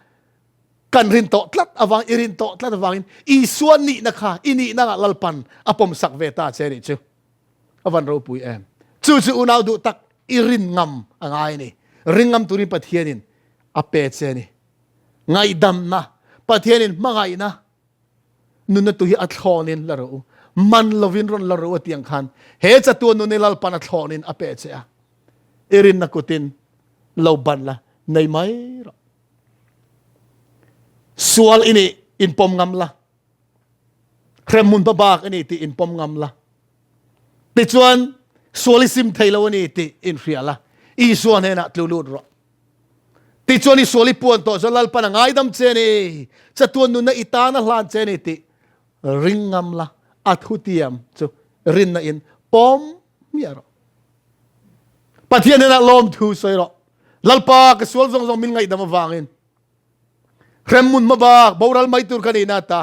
kan rin tawh tlat avang, i rin tawh tlat avangin Isua nihna kha i nihna ah Lalpan a pawmsak ve ta che nih chu. A van ropui em. Chu chu unau duh tak i rin ngam a ngai a ni. Ring ngam turin Pathianin a pe che a ni. Ngaihdamna, Pathianin hmangaihna, nunna tu hi a thlawnin la rawh u. Man lovin rawn la rawh u a tih ang khan he chatuan nun hi Lalpan a thlawnin a pe che a. I rinna kutin lo ban la, nei mai rawh. Sual i nih inpawm ngam la. Hremhmun babak i ni tih inpawm ngam la. Tichuan sual i sim thei lo a ni tih inhria la. Isua hnenah tlu lut rawh. Tichuan i sual i puan tawh chuan Lalpan a ngaidam che a ni, chatuan nunna i tan a hlan che a ni tih ring ngam la, a thutiam chu rinna in pawm hmiah rawh. Pathian hnenah lawmthu sawi rawh. Lalpa ka sual zawng zawng min ngaihdam avangin hremhmun hmabak boral mai tur ka nihna ata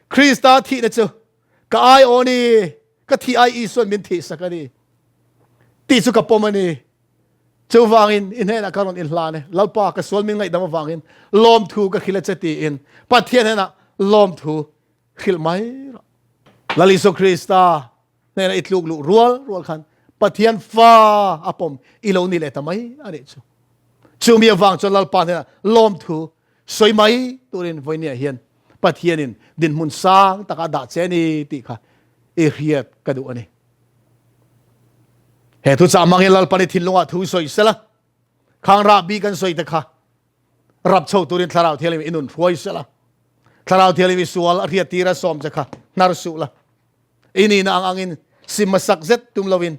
Krista thihna chu ka ai aw ni, ka thih ai Isuan min thihsak a ni tih chu ka pawm a ni. Chuvangin i hnenah ka rawn inhlan e, Lalpa ka sual min ngaihdam avangin lawmthu ka hrilh a che tiin Pathian hnenah lawmthu hrilh mai rawh. Lal Isua Krista hnenah i tluk luh rual rual khan Pathian fa a pawm i lo ni leh ta mai a nih chu. Chumi avang chuan Lalpa hnenah lawmthu sawi mai turin vawinia hian Pathianin dinhmun sang taka a dah che a ni tih kha i hriat ka duh a ni. He thu chah hmangin Lalpan i thinlungah thu sawi sela, khang rahbi kan sawi te kha rap chho turin Thlarau Thianghlim i nun hruai sela, Thlarau Thianghlim i sual a hriat tira sawm che kha hnar suh la, i nihna ang angin sim hmasak zet tum loin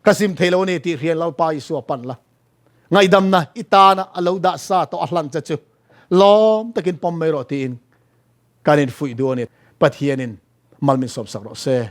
ka sim thei lo a ni tih hriain Lalpa Isua pan la, ngaihdamna i tana a lo dah sa tawh a hlan che chu lawm takin pawm mai rawh tiin kan infuih duh a ni. Pathianin mal min sawmsak rawh se.